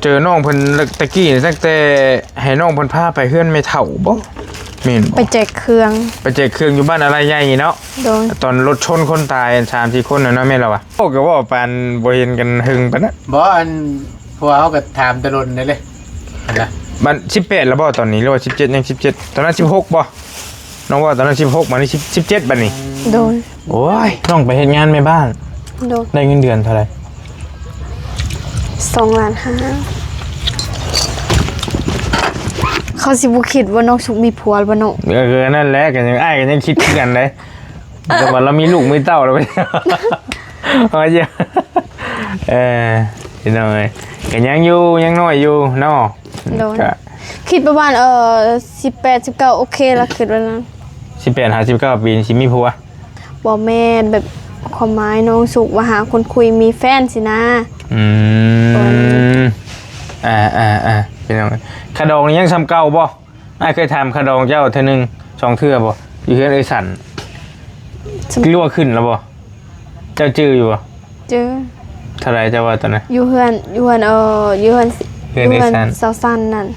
ເຈີນ້ອງເພິ່ນແຕ່ກີ້ນີ້ ຕັ້ງແຕ່ໃຫ້ນ້ອງເພິ່ນພາໄປເຮືອນແມ່ເຖົ້າບໍ? ແມ່ນບໍ? ໄປແຈກເຄື່ອງ ໄປແຈກເຄື່ອງຢູ່ບ້ານອາໄລໃຫຍ່ເນາະ? ໂດຍ. ຕອນລົດຊົນຄົນຕາຍສາມສີ່ຄົນນະເນາະ ແມ່ນລະວະ? ໂອ້ ກໍເວົ້າປານບໍ່ເຫັນກັນເຮິງປານນັ້ນ. ບໍ່ ອັນ ພວກເຮົາກໍຖາມແຕ່ດົນເດ້ເລີຍ ຫັ້ນນະ. ມັນສິບແປດແລ້ວບໍ່ຕອນນີ້ ຫຼືວ່າສິບເຈັດ? ຍັງສິບເຈັດ. ຕອນນັ້ນສິບຫົກບໍ່? ນ້ອງເວົ້າຕອນນັ້ນສິບຫົກ ບາດນີ້ສິບ ສິບເຈັດ ບາດນີ້. ໂດຍ. ໂອ້ຍ ນ້ອງໄປເຮັດງານແມ່ບ້ານ. ໂດຍ. ໄດ້ເງິນເດືອນເທົ່າໃດ? ສອງລ້ານຫ້າ. ເຂົາຊິບໍ່ຄິດວ່ານ້ອງສຸກມີຜົວແລ້ວບໍ່ນ້ອງ? ເອີ ນັ້ນແຫຼະ ກໍຍັງ ອ້າຍກໍຍັງຄິດຄືກັນເດ້ ແຕ່ວ່າລາວມີລູກມີເຕົ້າແລ້ວ. ເອີ ພີ່ນ້ອງເອີຍ ກໍຍັງຢູ່ ຍັງນ້ອຍຢູ່ເນາະ. ໂດຍ. ກໍຄິດປະມານ ເອີ ສິບແປດ ສິບເກົ້າ ໂອເຄລະ ຄິດວ່ານັ້ນ. ສິບແປດຫາສິບເກົ້າປີນີ້ຊິມີຜົວ? ບໍ່ແມ່ນ ແບບຄວາມໝາຍນ້ອງສຸກວ່າຫາຄົນຄຸຍ ມີແຟນຊີ້ນະ. ອືມ ອ່າໆໆ ພີ່ນ້ອງ ຄ່າດອງນີ້ຍັງສ່ຳເກົ່າບໍ່? ອ້າຍເຄີຍຖາມຄ່າດອງເຈົ້າເທື່ອໜຶ່ງສອງເທື່ອບໍ່? ຢູ່ເຮືອນເອື້ອຍສັນ ຫຼືວ່າຂຶ້ນແລ້ວບໍ່? ເຈົ້າຈື່ຢູ່ບໍ່? ຈື່. ເທົ່າໃດເຈົ້າວ່າຕອນນັ້ນ? ຢູ່ເຮືອນ ຢູ່ເຮືອນ ເອີ ຢູ່ເຮືອນ ເຮືອນເອື້ອຍສັນ ຢູ່ເຮືອນສາວສັນນັ້ນ.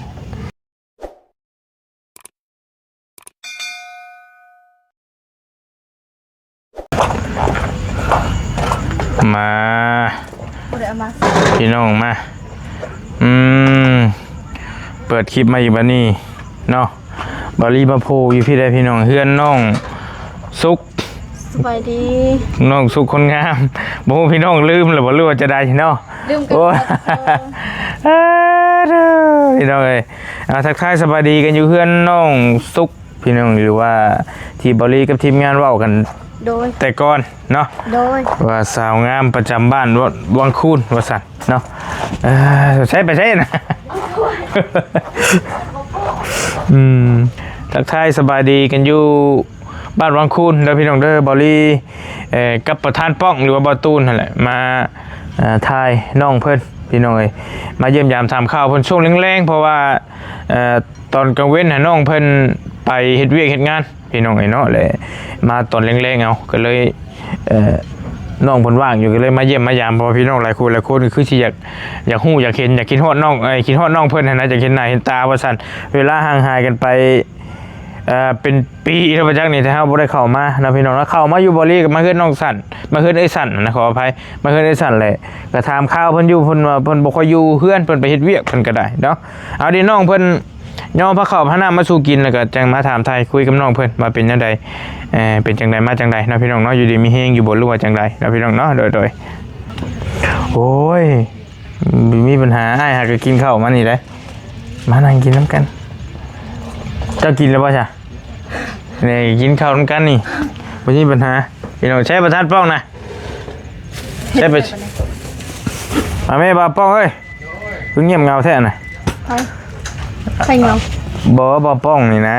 ມາ ບໍ່ໄດ້ເອົາມາ ພີ່ນ້ອງມາ. ອືມ ເປີດຄລິບມາອີກບາດນີ້ເນາະ ບ່າວລີມາໂພຢູ່ພີ້ໄດ໋ ພີ່ນ້ອງ ເຮືອນນ້ອງສຸກ. ສະບາຍດີ ນ້ອງສຸກຄົນງາມ. ບໍ່ຮູ້ພີ່ນ້ອງລືມແລ້ວບໍ່ ຫຼືວ່າຈະໃດເນາະ? ລືມກັນ. ໂອ້ຍ ເອີ ພີ່ນ້ອງເອີຍ ອ່າ ທັກທາຍສະບາຍດີກັນຢູ່ເຮືອນນ້ອງສຸກ ພີ່ນ້ອງ ຫຼືວ່າທີ່ບ່າວລີກັບທີມງານເວົ້າກັນ ໂດຍ ແຕ່ກ່ອນເນາະ ໂດຍ ວ່າສາວງາມປະຈຳບ້ານວັງຄູນວ່າຊັ້ນເນາະ. ເອີ ໃສໄປໃສນະ? ອືມ ທັກທາຍສະບາຍດີກັນຢູ່ບ້ານວັງຄູນເດີ ພີ່ນ້ອງເດີ. ບ່າວລີ ເອີ ກັບປະທານປ້ອງ ຫຼືວ່າບ່າວຕູນຫັ້ນແຫຼະ ມາ ເອີ ຖ່າຍນ້ອງເພິ່ນ ພີ່ນ້ອງເອີຍ ມາຢ້ຽມຢາມຖາມຂ່າວເພິ່ນຊ່ວງແລງໆ ເພາະວ່າ ເອີ ຕອນກາງເວັນຫັ້ນນ້ອງເພິ່ນໄປເຮັດວຽກເຮັດງານ ພີ່ນ້ອງເອີຍເນາະ ແລະ ມາຕອນແລງໆ ເອົາ ກໍເລີຍ ເອີ ນ້ອງເພິ່ນວ່າງຢູ່ ກໍເລີຍມາຢ້ຽມມາຢາມ ເພາະວ່າພີ່ນ້ອງຫຼາຍຄົນ ຫຼາຍຄົນກໍຄືຊິຢາກ ຢາກຮູ້ຢາກເຫັນ ຢາກຄິດຮອດນ້ອງ ເອີ ຄິດຮອດນ້ອງເພິ່ນຫັ້ນນະ ຢາກເຫັນໜ້າເຫັນຕາວ່າຊັ້ນ. ເວລາຫ່າງຫາຍກັນໄປ ເອີ ເປັນປີແລ້ວບໍ່ຈັກນີ້ ແຕ່ເຮົາບໍ່ໄດ້ເຂົ້າມາເນາະ ພີ່ນ້ອງເນາະ. ເຂົ້າມາຢູ່ບ່າວລີກໍມາເຮືອນນ້ອງສັນ ມາເຮືອນເອື້ອຍສັນນະ ຂໍອະໄພ ມາເຮືອນເອື້ອຍສັນແຫຼະ ກໍຖາມຂ່າວເພິ່ນຢູ່ ເພິ່ນວ່າເພິ່ນບໍ່ຄ່ອຍຢູ່ເຮືອນ ເພິ່ນໄປເຮັດວຽກ ເພິ່ນກໍໄດ້ເນາະ. ເອົາ ດຽວນ້ອງເພິ່ນ ຍໍພາເຂົ້າພານ້ຳມາສູ່ກິນ ແລ້ວກໍຈັ່ງມາຖາມຖ່າຍຄຸຍກັບນ້ອງເພິ່ນວ່າເປັນແນວໃດ ເປັນຈັ່ງໃດມາຈັ່ງໃດເນາະ ພີ່ນ້ອງເນາະ ຢູ່ດີມີແຮງຢູ່ບໍ່ ຫຼືວ່າຈັ່ງໃດເນາະ ພີ່ນ້ອງເນາະ. ໂດຍ ໂດຍ. ໂອ້ຍ ບໍ່ມີບັນຫາ ອ້າຍຫາກໍກິນເຂົ້າມານີ້ໄດ໋ ມານັ່ງກິນນຳກັນ. ເຈົ້າກິນແລ້ວບໍ່ຊະ? ນີ້ກິນເຂົ້ານຳກັນນີ້ ບໍ່ມີບັນຫາ ພີ່ນ້ອງ. ໃຊ້ປະທານປ້ອງນະ ໃຊ້ໄປ ມາແມ່ບ່າວປ້ອງເອີຍ. ຄືງຽບເຫງົາແທ້ນະ? ໃຜ? ໃຜເຫງົາ? ບໍ່ ບ່າວປ້ອງນີ້ນະ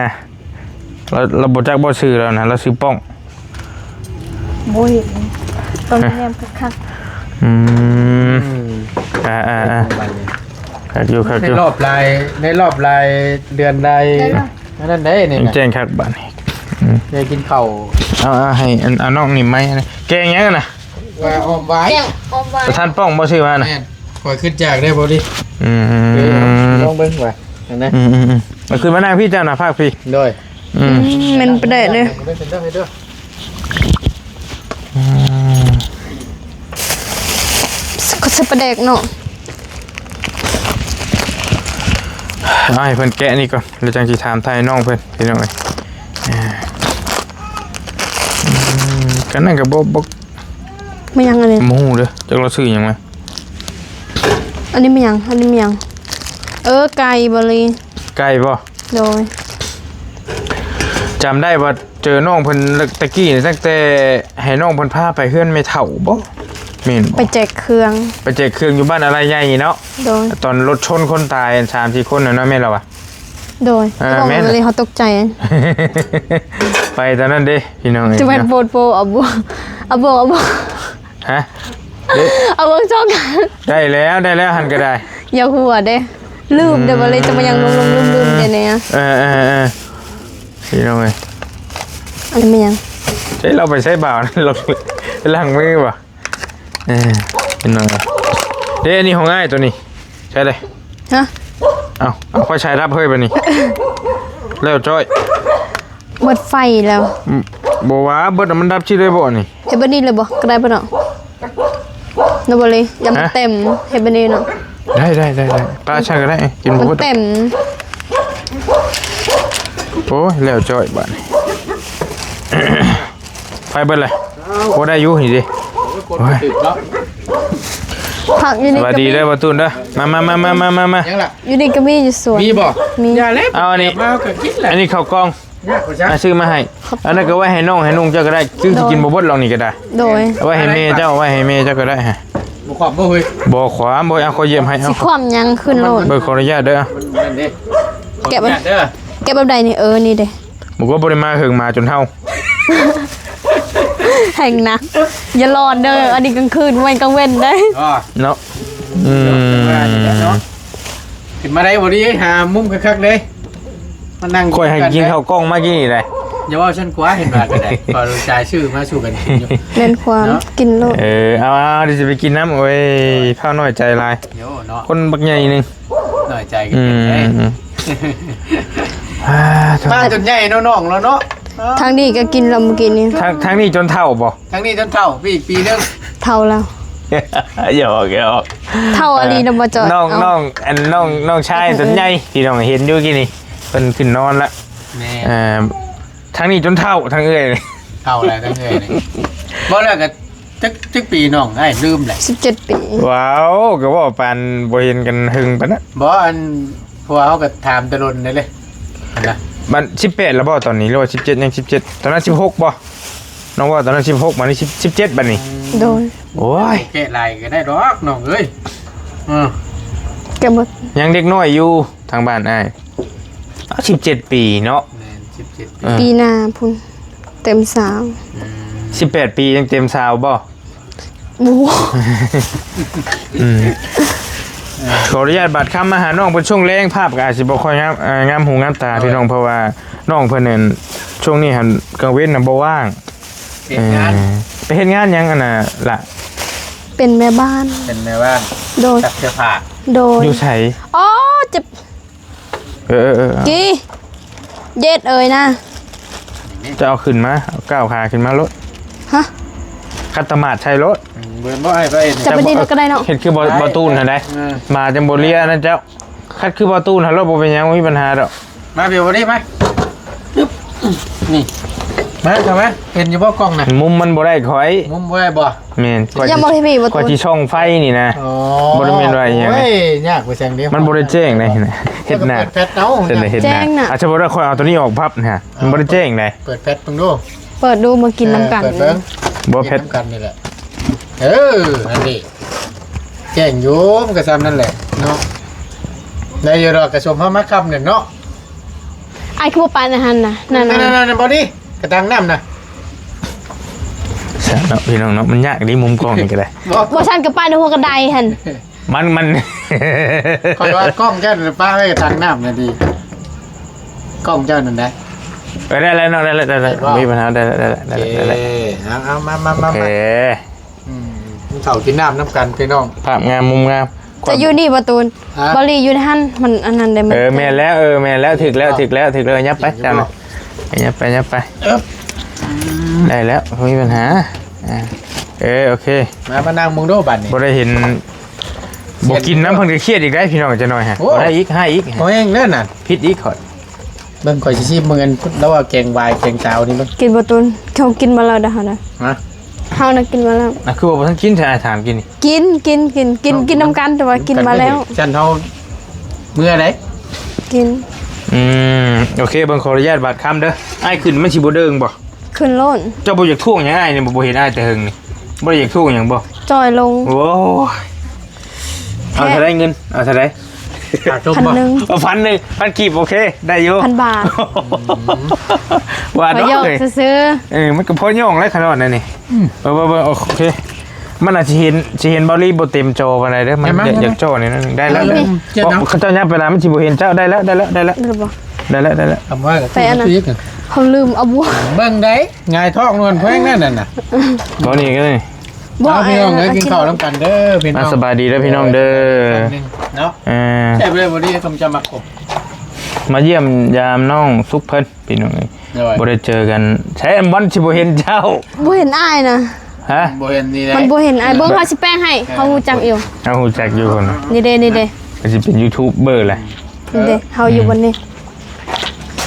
ລາວ ລາວບໍ່ຈັກບໍ່ຊື່ລາວນະ ລາວຊື່ປ້ອງ. ບໍ່ເຫັນ ຕ້ອງແນມຄັກໆ. ອືມ ອ່າໆໆ ຄັກຢູ່ ຄັກຢູ່ ໃນລອບຫຼາຍ ໃນລອບຫຼາຍເດືອນຫຼາຍ ອັນນັ້ນໄດ໋ນີ້ ແຈ້ງຄັກບາດນີ້. ອືມ ໄດ້ກິນເຂົ້າ ເອົາ ເອົາໃຫ້ ອັນ ເອົານ້ອງນີ້ໄມ້ ແກງຫຍັງນະ? ວ່າອ້ອມຫວາຍ ແກງອ້ອມຫວາຍ ປະທານປ້ອງບໍ່ຊື້ມານະ? ແມ່ນ ຂ້ອຍຂຶ້ນຈາກໄດ້ບໍ່ດິ? ອືມ ເອີ ລອງເບິ່ງວ່າ ອັນນັ້ນ ອືມໆໆ ເອົາຂຶ້ນມານັ່ງພີ້ເຈົ້ານະ ພາກພີ້. ໂດຍ ອືມ ອືມ ແມ່ນປາແດກເດີ ເດີ ເດີ ເດີ. ອືມ ກໍໃສ່ປາແດກເນາະ ເອົາໃຫ້ເພິ່ນແກະນີ້ກ່ອນ ແລ້ວຈັ່ງຊິຖາມໄຖ່ນ້ອງເພິ່ນ ພີ່ນ້ອງເອີຍ. ເອີ ອືມ ກັນນັ້ນກໍບໍ່ ບໍ່ ແມ່ນຫຍັງອັນນີ້? ບໍ່ຮູ້ເດີ ຈັກລາວຊື້ຫຍັງມາ. ອັນນີ້ແມ່ນຫຍັງ? ອັນນີ້ແມ່ນຫຍັງ? ເອີ ໄກ່ບໍລີ? ໄກ່ບໍ? ໂດຍ ຈຳໄດ້ວ່າເຈີນ້ອງເພິ່ນແຕ່ກີ້ນີ້ ຕັ້ງແຕ່ໃຫ້ນ້ອງເພິ່ນພາໄປເຮືອນແມ່ເຖົ້າບໍ? ແມ່ນບໍ? ໄປແຈກເຄື່ອງ ໄປແຈກເຄື່ອງຢູ່ບ້ານອາໄລໃຫຍ່ເນາະ? ໂດຍ ຕອນລົດຊົນຄົນຕາຍສາມສີ່ຄົນນະເນາະ ແມ່ນລະວະ? ໂດຍ ເອີ ແມ່ນ ເຮົາຕົກໃຈ ໄປຕອນນັ້ນເດ້ ພີ່ນ້ອງເອີຍ ຈະແມ່ນໂພດໂພ ເອົາບວກ ເອົາບວກ ເອົາບວກ ຮະ? ເດ້ ເອົາເບິ່ງຊ່ອງກັນ ໄດ້ແລ້ວ ໄດ້ແລ້ວ ຫັ້ນກໍໄດ້ ຢ່າຫົວເດ້ ລືມເດ້ ບໍ່ເລີຍຈະມາຍັງຫຼົງໆລືມໆເດ້ແນ່. ເອີໆ ພີ່ນ້ອງເອີຍ ອັນນີ້ແມ່ນຫຍັງ? ໃຊ້ລາວໄປໃຊ້ບ່າວ ລົງໄປລ້າງມືບໍ່? ເອີ ພີ່ນ້ອງເອີຍ ເດ້ ອັນນີ້ຂອງອ້າຍໂຕນີ້ ໃຊ້ເລີຍ. ຮະ? ເອົາ ເອົາໄຟສາຍດັບເຮີ້ຍ ບາດນີ້ ແລ້ວຈ້ອຍ. ເບິດໄຟແລ້ວ. ອືມ ບໍ່ວ່າເບິດ ມັນດັບຊິເລີຍບໍ່ນີ້? ເຮັດແບບນີ້ເລີຍບໍ່? ກໍໄດ້ບໍ່ເນາະ? ເນາະ ບໍ່ເລີຍ ຢ່າມັນ ຮະ? ເຕັມ ເຮັດແບບນີ້ເນາະ. ໄດ້ ໄດ້ ໄດ້ ໄດ້ ປາຊັ້ນກໍໄດ້ ກິນບໍ່ເບິດ ມັນເຕັມ. ໂອ້ຍ ແລ້ວຈ້ອຍບາດນີ້. ໄຟເບິດເລີຍ. ໂອ້ ໄດ້ຢູ່ນີ້ເດ້. ໂອ້ຍ ໂອ້ຍ ຄົນບໍ່ຖືກເນາະ. ຜັກຢູ່ນີ້ ສະບາຍດີເດີ ກະມີ ບໍ່ຕູນເດີ. ມາ ມາ ມາ ມາ ມາ ມາ ຍັງລະ? ຢູ່ນີ້ກະມີຢູ່ສວນ. ມີບໍ່? ມີ. ຢ່າແລ້ວ ເອົາອັນນີ້ ມາເຮົາກະກິນແຫຼະ. ອັນນີ້ເຂົ້າກ່ອງ ຍາກກວ່າຊັ້ນ ອາ ຊື້ມາໃຫ້. ຂອບໃຈ. ອັນນັ້ນກະໄວ້ໃຫ້ນ້ອງໃຫ້ນຸ່ງເຈົ້າກະໄດ້ ຄືຊິກິນ ໂດຍ ບໍ່ເບິດດອກນີ້ກະໄດ້. ໂດຍ. ເອົາໄວ້ໃຫ້ແມ່ເຈົ້າ ເອົາໄວ້ໃຫ້ແມ່ເຈົ້າກະໄດ້. ບໍ່ຂວາມບໍ່ເຮີ້ຍ? ບໍ່ຂວາມ ບໍ່ ເອົາ ຂໍຢ້ຽມໃຫ້ ເອົາ. ຊິຂວາມຫຍັງຂຶ້ນໂລດ. ເບິ່ງ ຂໍອະນຸຍາດເດີ. ມັນນັ້ນເດ້. ແກະແບບ ຂໍອະນຸຍາດເດີ. ແກະແບບໃດນີ້? ເອີ ນີ້ເດ້. ບໍ່ ກໍບໍ່ໄດ້ມາເຫິງ ມາຈົນເຖົ້າ ແຮງນະ. ຢ່າຫຼອນເດີ ອັນນີ້ກາງຄືນ ບໍ່ແມ່ນກາງເວັນເດ້. ອໍ ເນາະ. ອືມ ຂຶ້ນມາໄດ້ບໍ່ດີ ຫາມຸມຄັກໆເດ້ ມານັ່ງ ຂ້ອຍໃຫ້ກິນເຂົ້າກ່ອງມາກີ້ນີ້ໄດ໋. ຢ່າເວົ້າຊັ້ນກວ່າ ເຫັນວ່າກະໄດ້ ຂ້ອຍຈ່າຍຊື້ມາສູ່ກັນກິນຢູ່. ແມ່ນຄວາມ ເນາະ ກິນໂລດ. ເອີ ເອົາໆ ດຽວຊິໄປກິນນຳ. ໂອ້ຍ ພາວນ້ອຍໃຈຫຼາຍ ໂຍເນາະ ຄົນບັກໃຫຍ່ໜຶ່ງ. ນ້ອຍໃຈກໍເປັນໄດ້. ອືມ ອ່າ ມາຈົນໃຫຍ່ເນາະ ນ້ອງລາວເນາະ. ທາງນີ້ກໍກິນລຳກິນນີ້ ທາງ ທາງນີ້ຈົນເຖົ້າບໍ່? ທາງນີ້ຈົນເຖົ້າ ໄປອີກປີໜຶ່ງ ເຖົ້າແລ້ວ. ຫຍອກ ຫຍອກ ເຖົ້າອີ່ຫຼີນະບໍ່ຈ່ອຍ. ນ້ອງ ເອົ້າ ນ້ອງ ອັນ ນ້ອງ ນ້ອງຊາຍ ເອີ ຕົນໃຫຍ່ ເອີ ພີ່ນ້ອງເຫັນຢູ່ກີ້ນີ້ ເພິ່ນຂຶ້ນນອນລະ. ແມ່ນ ເອີ ທາງນີ້ຈົນເຖົ້າ ທາງເອື້ອຍນີ້ ເຖົ້າແລ້ວ ທາງເອື້ອຍນີ້. ບໍ່ແລ້ວກໍ ຈັກ ຈັກປີນ້ອງອ້າຍ ລືມແຫຼະ. ສິບເຈັດປີ. ວ້າວ ກໍເວົ້າປານບໍ່ເຫັນກັນເຫິງປານນັ້ນ. ບໍ່ ອັນ ເພາະວ່າເຮົາກໍຖາມແຕ່ດົນເດ້ເລີຍ ຫັ້ນນະ. ມັນສິບແປດແລ້ວບໍ່ຕອນນີ້ ຫຼືວ່າສິບເຈັດ ຍັງສິບເຈັດ? ຕອນນັ້ນສິບຫົກບໍ່? ນ້ອງວ່າຕອນນັ້ນສິບຫົກ ບາດນີ້ສິບ ສິບເຈັດ ບາດນີ້. ໂດຍ. ໂອ້ຍ ແກະຫຼາຍກໍໄດ້ດອກນ້ອງເອີຍ. ເອີ ແກະໝົດ ຍັງເດັກນ້ອຍຢູ່ ທາງບ້ານອ້າຍ. ອ້າວ ສິບເຈັດປີເນາະ. ແມ່ນ ສິບເຈັດປີ. ເອີ ປີໜ້າພຸ້ນເຕັມຊາວ. ອືມ ສິບແປດປີຍັງເຕັມຊາວບໍ່? ບໍ່ ອືມ ຂໍອະນຸຍາດບາດຄຳມາຫານ້ອງເພິ່ນຊ່ວງແລງ ພາບກໍອາດຊິບໍ່ຄ່ອຍງາມ ເອີ ງາມຫູງາມຕາ ໂດຍ ພີ່ນ້ອງ ເພາະວ່ານ້ອງເພິ່ນນັ້ນ ຊ່ວງນີ້ຫັ້ນກາງເວັນນະບໍ່ວ່າງ. ເຮັດງານ ເອີ ໄປເຮັດງານຫຍັງຫັ້ນນະລະ? ເປັນແມ່ບ້ານ. ເປັນແມ່ບ້ານ. ໂດຍ. ຊັກເສື້ອຜ້າ. ໂດຍ. ຢູ່ໃສ? ອໍ ເຈັບ ເອີ ເອີ ເອີ ເອີ ກີ້ ເຢັດເອີຍນະ ເຈົ້າເອົາຂຶ້ນມາ ເອົາກ້າວຂາຂຶ້ນມາໂລດ. ຮະ? ຂັດຕະໝາດໃສ່ໂລດ. ອືມ ບໍ່ ບໍ່ໃຫ້ໄປ ຈັບໄປນີ້ກໍໄດ້ເນາະ. ເຮັດຄືບໍ່ ບໍ່ຕູນຫັ້ນໃດ ເອີ ໝາຈັ່ງບໍ່ເລຍນັ້ນເຈົ້າ. ຄັດຄືບໍ່ຕູນຫັ້ນໂລດ ບໍ່ເປັນຫຍັງ ບໍ່ມີບັນຫາດອກ. ມາ ເບວ ນີ້ມາ ຕຶບ ນີ້ ມາ ເຂົ້າມາ. ເຫັນຢູ່ບໍ່ກ້ອງນະ? ມຸມມັນບໍ່ໄດ້ຂ້ອຍ ມຸມບໍ່ໄດ້ບໍ່? ແມ່ນ ຂ້ອຍ ຍັງບໍ່ໄດ້ພີ່ບໍ່ ຂ້ອຍຊິສ່ອງໄຟນີ້ນະ. ອໍ ບໍ່ໄດ້ແມ່ນວ່າອີ່ຫຍັງ. ໂອ້ຍ ຍາກໄປແຊງເດ້ ມັນບໍ່ໄດ້ແຈ້ງໃດ ເຮັດໜ້າ ເປີດແຟດເອົາ ເຮັດໜ້າ ເຮັດໜ້າ. ອາດຈະບໍ່ໄດ້ ຂ້ອຍເອົາໂຕນີ້ອອກພັບນະ ມັນບໍ່ໄດ້ແຈ້ງໃດ. ເປີດແຟດເບິ່ງດູ ເປີດດູ ມາກິນນຳກັນ. ເອີ ເປີດເບິ່ງ ບໍ່ ແຟດ ກິນນຳກັນນີ້ແຫຼະ. ເອີ ອັນນີ້ແຈ້ງຢູ່ ມັນກໍຊ່ຳນັ້ນແຫຼະເນາະ. ໄດ້ຢູ່ດອກ ກະສົມເຮົາມາຄ່ຳນີ້ເນາະ. ອ້າຍຄືບໍ່ປານອັນຫັ້ນນະ ນັ້ນ ນັ້ນໆໆ ບໍ່ດີ ກະຕັງນ້ຳນະ. ຊັ້ນເນາະ ພີ່ນ້ອງເນາະ ມັນຍາກເດ້ ມຸມກ້ອງນີ້ກໍໄດ້. ບໍ່ ບໍ່ຊັ້ນກໍປານໃນຫົວກະໄດຫັ້ນ. ມັນ ມັນ ຂ້ອຍວ່າກ້ອງເຈົ້ານັ້ນປະໄວ້ກະຕັງນ້ຳນະດີ ກ້ອງເຈົ້ານັ້ນໄດ໋. ເອີ ໄດ້ແລ້ວເນາະ ໄດ້ແລ້ວ ໄດ້ແລ້ວ ບໍ່ມີບັນຫາ ໄດ້ແລ້ວ ໄດ້ແລ້ວ ໄດ້ແລ້ວ ໂອເຄ ໄດ້ແລ້ວ. ເອົາ ເອົາ ມາ ມາ ມາ ມາ. ອືມ ກິນເຂົ້າກິນນ້ຳນຳກັນພີ່ນ້ອງ ພາບງາມ ມຸມງາມ. ຈະຢູ່ນີ້ບໍ່ຕູນ? ຮະ? ບໍ່ລີຢູ່ຫັ້ນ ມັນອັນນັ້ນເດ້. ເອີ ແມ່ນແລ້ວ ເອີ ແມ່ນແລ້ວ ຖືກແລ້ວ ຖືກແລ້ວ ຖືກແລ້ວ. ຫຍັບໄປເຈົ້ານະ ຫຍັບໄປ ຫຍັບໄປ. ອຶບ ໄດ້ແລ້ວ ບໍ່ມີບັນຫາ. ອ່າ ເອີ ໂອເຄ ມາ ມານັ່ງເບິ່ງດູບາດນີ້. ບໍ່ໄດ້ເຫັນ ບໍ່ກິນນຳເພິ່ນກໍຄຽດອີກໄດ໋ ພີ່ນ້ອງ ຈັກໜ້ອຍຫະ. ໂອ້ ບໍ່ໄດ້ອີກ ຫາອີກ ບໍ່ແຮງເດີນັ້ນ ຜິດອີກຂ້ອຍ. ເບິ່ງ ຂ້ອຍຊິຊີມເບິ່ງ ອັນລາວວ່າແກງຫວາຍແກງຈາວນີ້ເບິ່ງ. ກິນບໍ່ຕູນ? ເຮົາກິນມາແລ້ວເດ້ ເຮົານະ. ຮະ? ເຮົານະກິນມາແລ້ວ. ອ່ະ ຄືວ່າບໍ່ທັນກິນ ຖ້າອ້າຍຖາມກິນນີ້. ກິນ ກິນ ກິນ ກິນ ເອົ້າ ກິນນຳກັນ ແຕ່ວ່າກິນມາແລ້ວ. ຊັ້ນເຮົາເມືອໃດ໋. ກິນ. ອືມ ໂອເຄ ເບິ່ງ ຂໍອະນຸຍາດບາດຄຳເດີ. ອ້າຍຂຶ້ນມັນຊິບໍ່ເດີງບໍ່? ຂຶ້ນໂລດ. ເຈົ້າບໍ່ຢາກທວງຫຍັງອ້າຍນີ້ ບໍ່ ບໍ່ເຫັນອ້າຍແຕ່ເຫິງນີ້. ບໍ່ໄດ້ຢາກທວງຫຍັງບໍ່? ຈ່ອຍລົງ. ໂອ້ຍ ເອົາເທົ່າໃດເງິນ? ເອົາເທົ່າໃດ? ພັນໜຶ່ງ. ເອົາພັນໜຶ່ງ ພັນກີບ ໂອເຄ ໄດ້ຢູ່ ພັນບາດ. ອືມ ວ່າ ຂ້ອຍຫຍອກ ເນາະ ເອີຍ ຊື່ໆ. ເອີ ມັນກໍພໍຍ່ອງແຫຼະຂະໜາດນັ້ນນີ້. ອືມ ເບິ່ງໆໆ ໂອເຄ ມັນອາດຊິເຫັນ ຊິເຫັນເບົາລີບໍ່ເຕັມຈໍປານໃດເດີ ມັນ ເຫັນໄໝ? ຢາກ ຢາກຈໍນີ້ໜ້ອຍໜຶ່ງ. ໄດ້ແລ້ວ ອືມ ເນາະ ເຈັບເນາະ ເຂົາເຈົ້າຍັບໄປລະ ມັນຊິບໍ່ເຮັດເຈົ້າ. ໄດ້ແລ້ວ ໄດ້ແລ້ວ ໄດ້ແລ້ວ ໄດ້ແລ້ວບໍ່? ໄດ້ແລ້ວ ໄດ້ແລ້ວ. ຄຳວ່າ ໄປອັນນັ້ນ ເຮົາລືມເອົາບ່ວງ ເບິ່ງໄດ້ ຫງາຍທ້ອງນວນແພງນັ້ນນະ. ບໍ່ ນີ້ກໍນີ້ ບໍ່ ເອົາ ພີ່ນ້ອງເອີຍ ເອົາ ກິນເຂົ້ານຳກັນເດີພີ່ນ້ອງ ອ່າ ສະບາຍດີເດີພີ່ນ້ອງເດີ ເນາະ ເອີ ແຊບເລີຍ ບໍ່ດີ ສົມຈະມັກກົບ ມາຢ້ຽມຢາມນ້ອງສຸກເພິ່ນພີ່ນ້ອງເອີຍ ໂດຍ ບໍ່ໄດ້ເຈີກັນ ໃສ ມັນຊິບໍ່ເຫັນເຈົ້າ ບໍ່ເຫັນອ້າຍນະ ຮະ ບໍ່ເຫັນນີ້ແຫຼະ ມັນບໍ່ເຫັນອ້າຍ ເບິ່ງ ເອີ ເຮົາຊິແປງໃຫ້ ເອີ ເຮົາຮູ້ຈັກຢູ່ ເຮົາຮູ້ຈັກຢູ່ພຸ້ນ ນີ້ເດ້ ນີ້ເດ້ ກໍຊິເປັນຢູທູບເບີແຫຼະ ນີ້ເດ້ ເອີ ເຮົາຢູ່ ອືມ ບ່ອນນີ້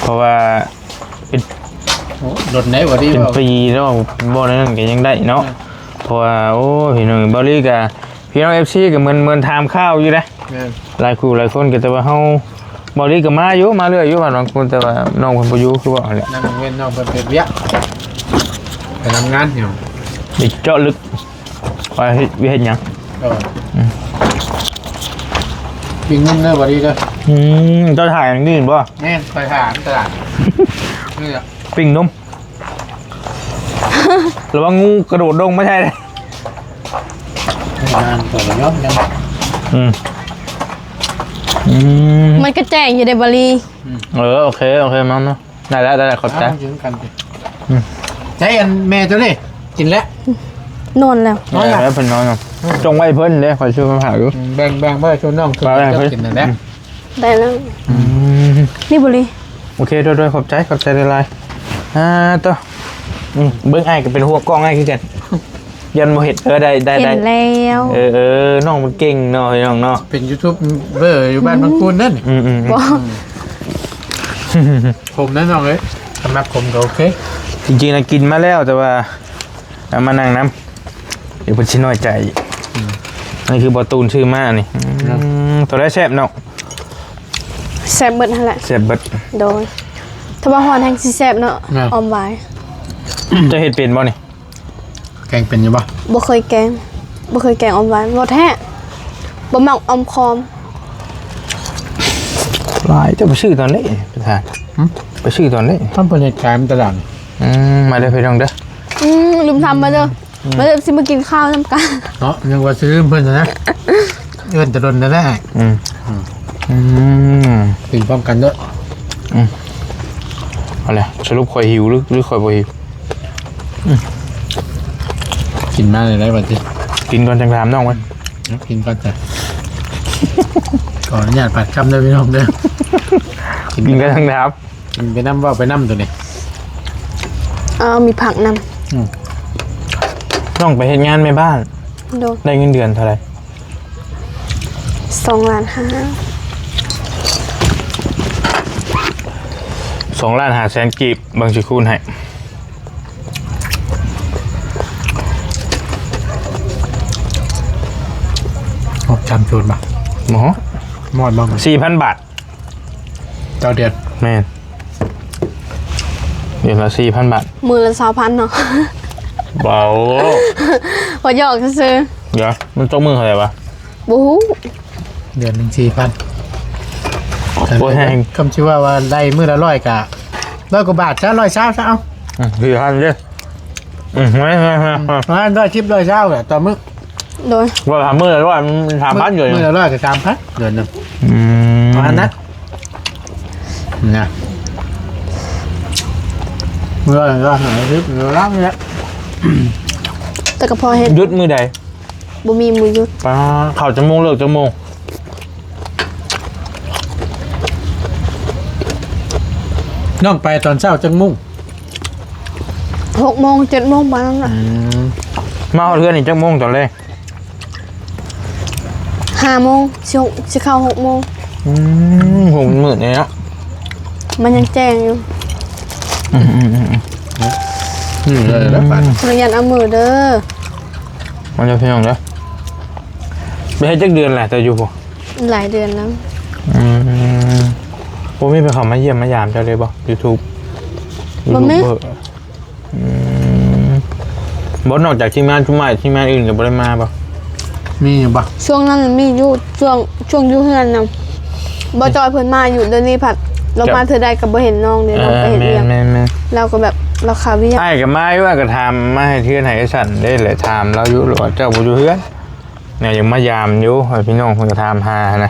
ເພາະວ່າ ເປັນ ໂອ້ ດົນໄດ້ບໍ່ດີ ເປັນປີແລ້ວ ບໍ່ນັ້ນກໍຍັງໄດ້ເນາະ ເອີ ເພາະວ່າ ໂອ້ ພີ່ນ້ອງ ເບົາລີກໍ ພີ່ນ້ອງເອັຟຊີກໍເໝືອນ ເໝືອນຖາມຂ່າວຢູ່ເດ້ ແມ່ນ ຫຼາຍຄູ່ຫຼາຍຄົນກໍ ແຕ່ວ່າເຮົາ ເບົາລີກໍມາຢູ່ ມາເລື້ອຍຢູ່ບ້ານບາງຄົນ ແຕ່ວ່ານ້ອງເພິ່ນບໍ່ຢູ່ ຄືວ່າຫັ້ນແຫຼະ ນັ້ນເຫັນນ້ອງເພິ່ນໄປວຽກ ໄປທຳງານຢູ່ ໄປເຈາະລຶກ ວ່າເຮັດ ເຮັດຫຍັງ ເອີ ອືມ ປີ້ງນົມເດີ ບໍ່ດີເດີ ອືມ ເຈົ້າຖ່າຍຫຍັງນີ້ບໍ່ ແມ່ນ ຂ້ອຍຖ່າຍຕະຫຼາດ ນີ້ລະ ປີ້ງນົມ ລະວັງງູກະໂດດລົງມາໃສ່ເດີ ງານກໍຍອມຍັງ ອືມ ອືມ ມັນກະແຈ້ງຢູ່ເດ້ ບໍລີ ອືມ ເອີ ໂອເຄ ໂອເຄ ມາ ມາ ໄດ້ແລ້ວ ໄດ້ແລ້ວ ຂອບໃຈ ເອົາ ກິນກັນຕິ ອືມ ໃຈອັນແມ່ໂຕນີ້ ກິນແລ້ວ ນອນແລ້ວ ນອນແລ້ວ ເອີ ເພິ່ນນອນແລ້ວ ອືມ ຈົ່ງໄວ້ເພິ່ນເດ້ ຂ້ອຍຊື້ມາຝາກຢູ່ ອືມ ແບ່ງ ແບ່ງໄວ້ໃຫ້ຊຸມນ້ອງ ແບ່ງໃຫ້ເພິ່ນ ກິນນັ້ນແຫຼະ ອືມ ໄດ້ແລ້ວ ອືມ ນີ້ບໍລີ ໂອເຄ ໂດຍໆ ຂອບໃຈ ຂອບໃຈຫຼາຍໆ ອ່າ ໂຕ ອືມ ເບິ່ງອ້າຍກໍເປັນຫ່ວງກ້ອງອ້າຍຄືກັນ ຢ້ານບໍ່ເຫັນ ເອີ ໄດ້ ໄດ້ ໄດ້ ເຫັນແລ້ວ ເອີ ເອີ ນ້ອງມັນເກັ່ງເນາະ ພີ່ນ້ອງເນາະ ເປັນຢູທູບເບີຢູ່ບ້ານ ອືມ ບາງຄູນນັ້ນ ອືມໆ ບໍ່ ອືມ ຜົມນັ້ນນ້ອງເອີຍ ຄັນມັກຂົມກໍໂອເຄ ຈິງໆນະກິນມາແລ້ວ ແຕ່ວ່າ ເອົາມານັ່ງນຳ ດຽວເພິ່ນຊິນ້ອຍໃຈອີກ ອືມ ອັນນີ້ຄືບໍ່ຕູນຊື້ມານີ້ ອືມ ໂຕໃດແຊບເນາະ ແຊບເບິດຫັ້ນແຫຼະ ແຊບເບິດ ໂດຍ ຖ້າວ່າຮ້ອນແຮງຊິແຊບເນາະ ແມ່ນ ອອມຫວາຍ ເຈົ້າເຮັດເປັນບໍ່ນີ້ ແກງເປັນຢູ່ບໍ່ ບໍ່ເຄີຍແກງ ບໍ່ເຄີຍແກງອອມຫວາຍ ບໍ່ແທ້ ບໍ່ມັກອອມຄອມ ຫຼາຍ ເຈົ້າໄປຊື້ຕອນໃດ ປະທານ ຫຶ ໄປຊື້ຕອນໃດ ມັນເພິ່ນເຮັດຂາຍນຳຕະຫຼາດ ອືມ ມາເດີພີ່ນ້ອງເດີ ອືມ ລືມຖາມມາເດີ ອືມ ມາເດີ ຊິມາກິນຂ້າວນຳກັນເນາະ ນຶກວ່າຊິລືມເພິ່ນນະ ເອີ້ນແຕ່ດົນແລ້ວ ອືມ ອືມ ອືມ ກິນພ້ອມກັນເດີ ອືມ ເອົາແຫຼະ ສະຫຼຸບຂ້ອຍຫິວ ຫຼື ຫຼືຂ້ອຍບໍ່ຫິວ ອືມ ກິນມາເລີຍໄດ້ບັດນີ້ ກິນກ່ອນຈັ່ງຖາມນ້ອງມັນ ກິນກ່ອນຈ້ະ ຂໍອະນຸຍາດປາດຄຳເດີພີ່ນ້ອງເດີ ກິນກ່ອນຈັ່ງຖາມ ກິນໄປນຳ ເວົ້າໄປນຳໂຕນີ້ ເອີ ມີຜັກນຳ ອືມ ນ້ອງໄປເຮັດງານແມ່ບ້ານ ໂດຍ ໄດ້ເງິນເດືອນເທົ່າໃດ? ສອງລ້ານຫ້າ ສອງລ້ານຫ້າແສນກີບ ເບິ່ງຊິຄູນໃຫ້ ຮອດສາມສູນບໍ່? ບໍ່ຮອດ ຮອດບໍ່? ສີ່ພັນບາດ ຕໍ່ເດືອນ ແມ່ນ ເດືອນລະສີ່ພັນບາດ ມື້ລະຊາວພັນເນາະ ເບົາ ວ່າຫຍອກຊື່ໆ ດຽວ ມັນຕົກມື້ເທົ່າໃດວະ? ບໍ່ຮູ້ ເດືອນໜຶ່ງສີ່ພັນ ໂອ້ຍ ແຮງ ຄຳຊິວ່າ ວ່າໄດ້ມື້ລະຮ້ອຍກະຮ້ອຍກວ່າບາດຊະ ຮ້ອຍຊາວຊະ ເອົາ ອືມ ສີ່ພັນເດ້ ອືມ ຮ້ອຍສິບ ຮ້ອຍຊາວແຫຼະຕໍ່ມື້ ໂດຍ ວ່າມື້ລະຮ້ອຍ ມັນສາມພັນຢູ່ ມື້ລະຮ້ອຍກໍສາມພັນເດືອນໜຶ່ງ ອືມ ປະມານນັ້ນນະ ມື້ລະຮ້ອຍຫ້າສິບ ມື້ລະລ້ານນີ້ແຫຼະ ແຕ່ກໍພໍເຮັດ ຢຸດມື້ໃດ? ບໍ່ມີມື້ຢຸດ ປ້າ ເຂົ້າຈັກໂມງ ເລີກຈັກໂມງ? ນ້ອງໄປຕອນເຊົ້າຈັກໂມງ? ຫົກໂມງ ເຈັດໂມງປະມານນັ້ນແຫຼະ ອືມ ມາຮອດເຮືອນນີ້ຈັກໂມງຕອນແລງ? ຫ້າໂມງ ຊິ ຊິເຂົ້າຫົກໂມງ ອືມ ຫົກມື້ນີ້ເນາະ ມັນຍັງແຈ້ງຢູ່ ອືມໆໆໆ ນີ້ເລີຍລະບາດ ອືມ ຂໍອະນຸຍາດເອົາມືເດີ ມາເດີພີ່ນ້ອງເດີ ໄປເຮັດຈັກເດືອນແລ້ວ ແຕ່ຢູ່ພຸ້ນ? ຫຼາຍເດືອນແລ້ວ ອືມ ບໍ່ມີໃຜເຂົ້າມາຢ້ຽມມາຢາມເຈົ້າເລີຍບໍ່? ຢູທູບ ບໍ່ມີ ຢູທູບເບີ ອືມ ບໍ່ ນອກຈາກທີມງານຊຸມອ້າຍ ທີມງານອື່ນກໍບໍ່ໄດ້ມາບໍ່? ມີຢູ່ບໍ່? ຊ່ວງນັ້ນມີຢູ່ ຊ່ວງ ຊ່ວງຢູ່ເຮືອນນະ ບໍ່ຈ່ອຍເພິ່ນມາຢູ່ ດຽວນີ້ພັດ ລາວມາເທື່ອໃດກໍບໍ່ເຫັນນ້ອງເດ້ ເອີ ລາວໄປເຮັດວຽກ ແມ່ນໆໆ ລາວກໍແບບ ລາວຄາວຽກ ອ້າຍກໍມາຢູ່ ອ້າຍກໍຖາມມາເຮັດເຮືອນໃຫ້ໄອ້ສັນເດ້ ແຫຼະຖາມລາວຢູ່ ລາວວ່າເຈົ້າບໍ່ຢູ່ເຮືອນ ແນວຢາກມາຢາມຢູ່ ໃຫ້ພີ່ນ້ອງເພິ່ນກໍຖາມຫາຫັ້ນນະ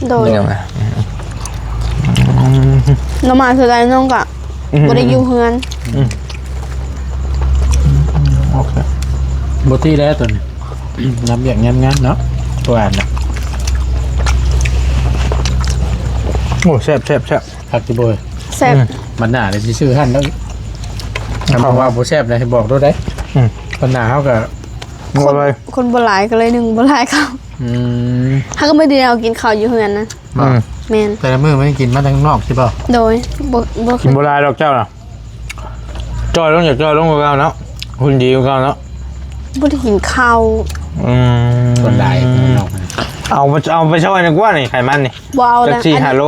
ໂດຍ ພີ່ນ້ອງນະ ອືມ ນ້ອງມາເທື່ອໃດນ້ອງກໍ ອືມ ບໍ່ໄດ້ຢູ່ເຮືອນ ອືມ ໂອເຄ ບໍ່ຕິແລ້ວຕົວນີ້ ຍາມວຽກຍາມງານເນາະ ຫວານນະ. ໂອ້ ແຊບໆໆ ຄັກຢູ່ບໍ່? ແຊບ. ອືມ ບັດໜ້າເລີຍຊິຊື້ຫັ້ນແລ້ວອີກ ຄັນບອກວ່າບໍ່ແຊບນະ ໃຫ້ບອກໂລດເດ້. ອືມ ບັດໜ້າເຮົາກໍ ຄົນ ຄົນບໍ່ຫຼາຍກໍເລີຍໜຶ່ງບໍ່ຫຼາຍເຂົ້າ. ອືມ ເຮົາກໍບໍ່ໄດ້ເອົາກິນເຂົ້າຢູ່ເຮືອນນະ. ອືມ ແມ່ນ ແຕ່ລະມື້ມັນກິນມາທາງນອກຊິບໍ່? ໂດຍ ບໍ່ ບໍ່ ກິນບໍ່ຫຼາຍດອກເຈົ້ານະ. ຈ່ອຍລົງ ຢາກຈ່ອຍລົງກວ່າເກົ່າເນາະ ຫຸ່ນດີກວ່າເກົ່າເນາະ. ບໍ່ໄດ້ກິນເຂົ້າ. ອືມ ສ່ວນຫຼາຍຂ້າງນອກ ເອົາ ເອົາໄປຊ່ອຍໜຶ່ງກວ່ານີ້ ໄຂມັນນີ້ ບໍ່ເອົາແລ້ວ. ຈັກສີ່ຫ້າໂລ.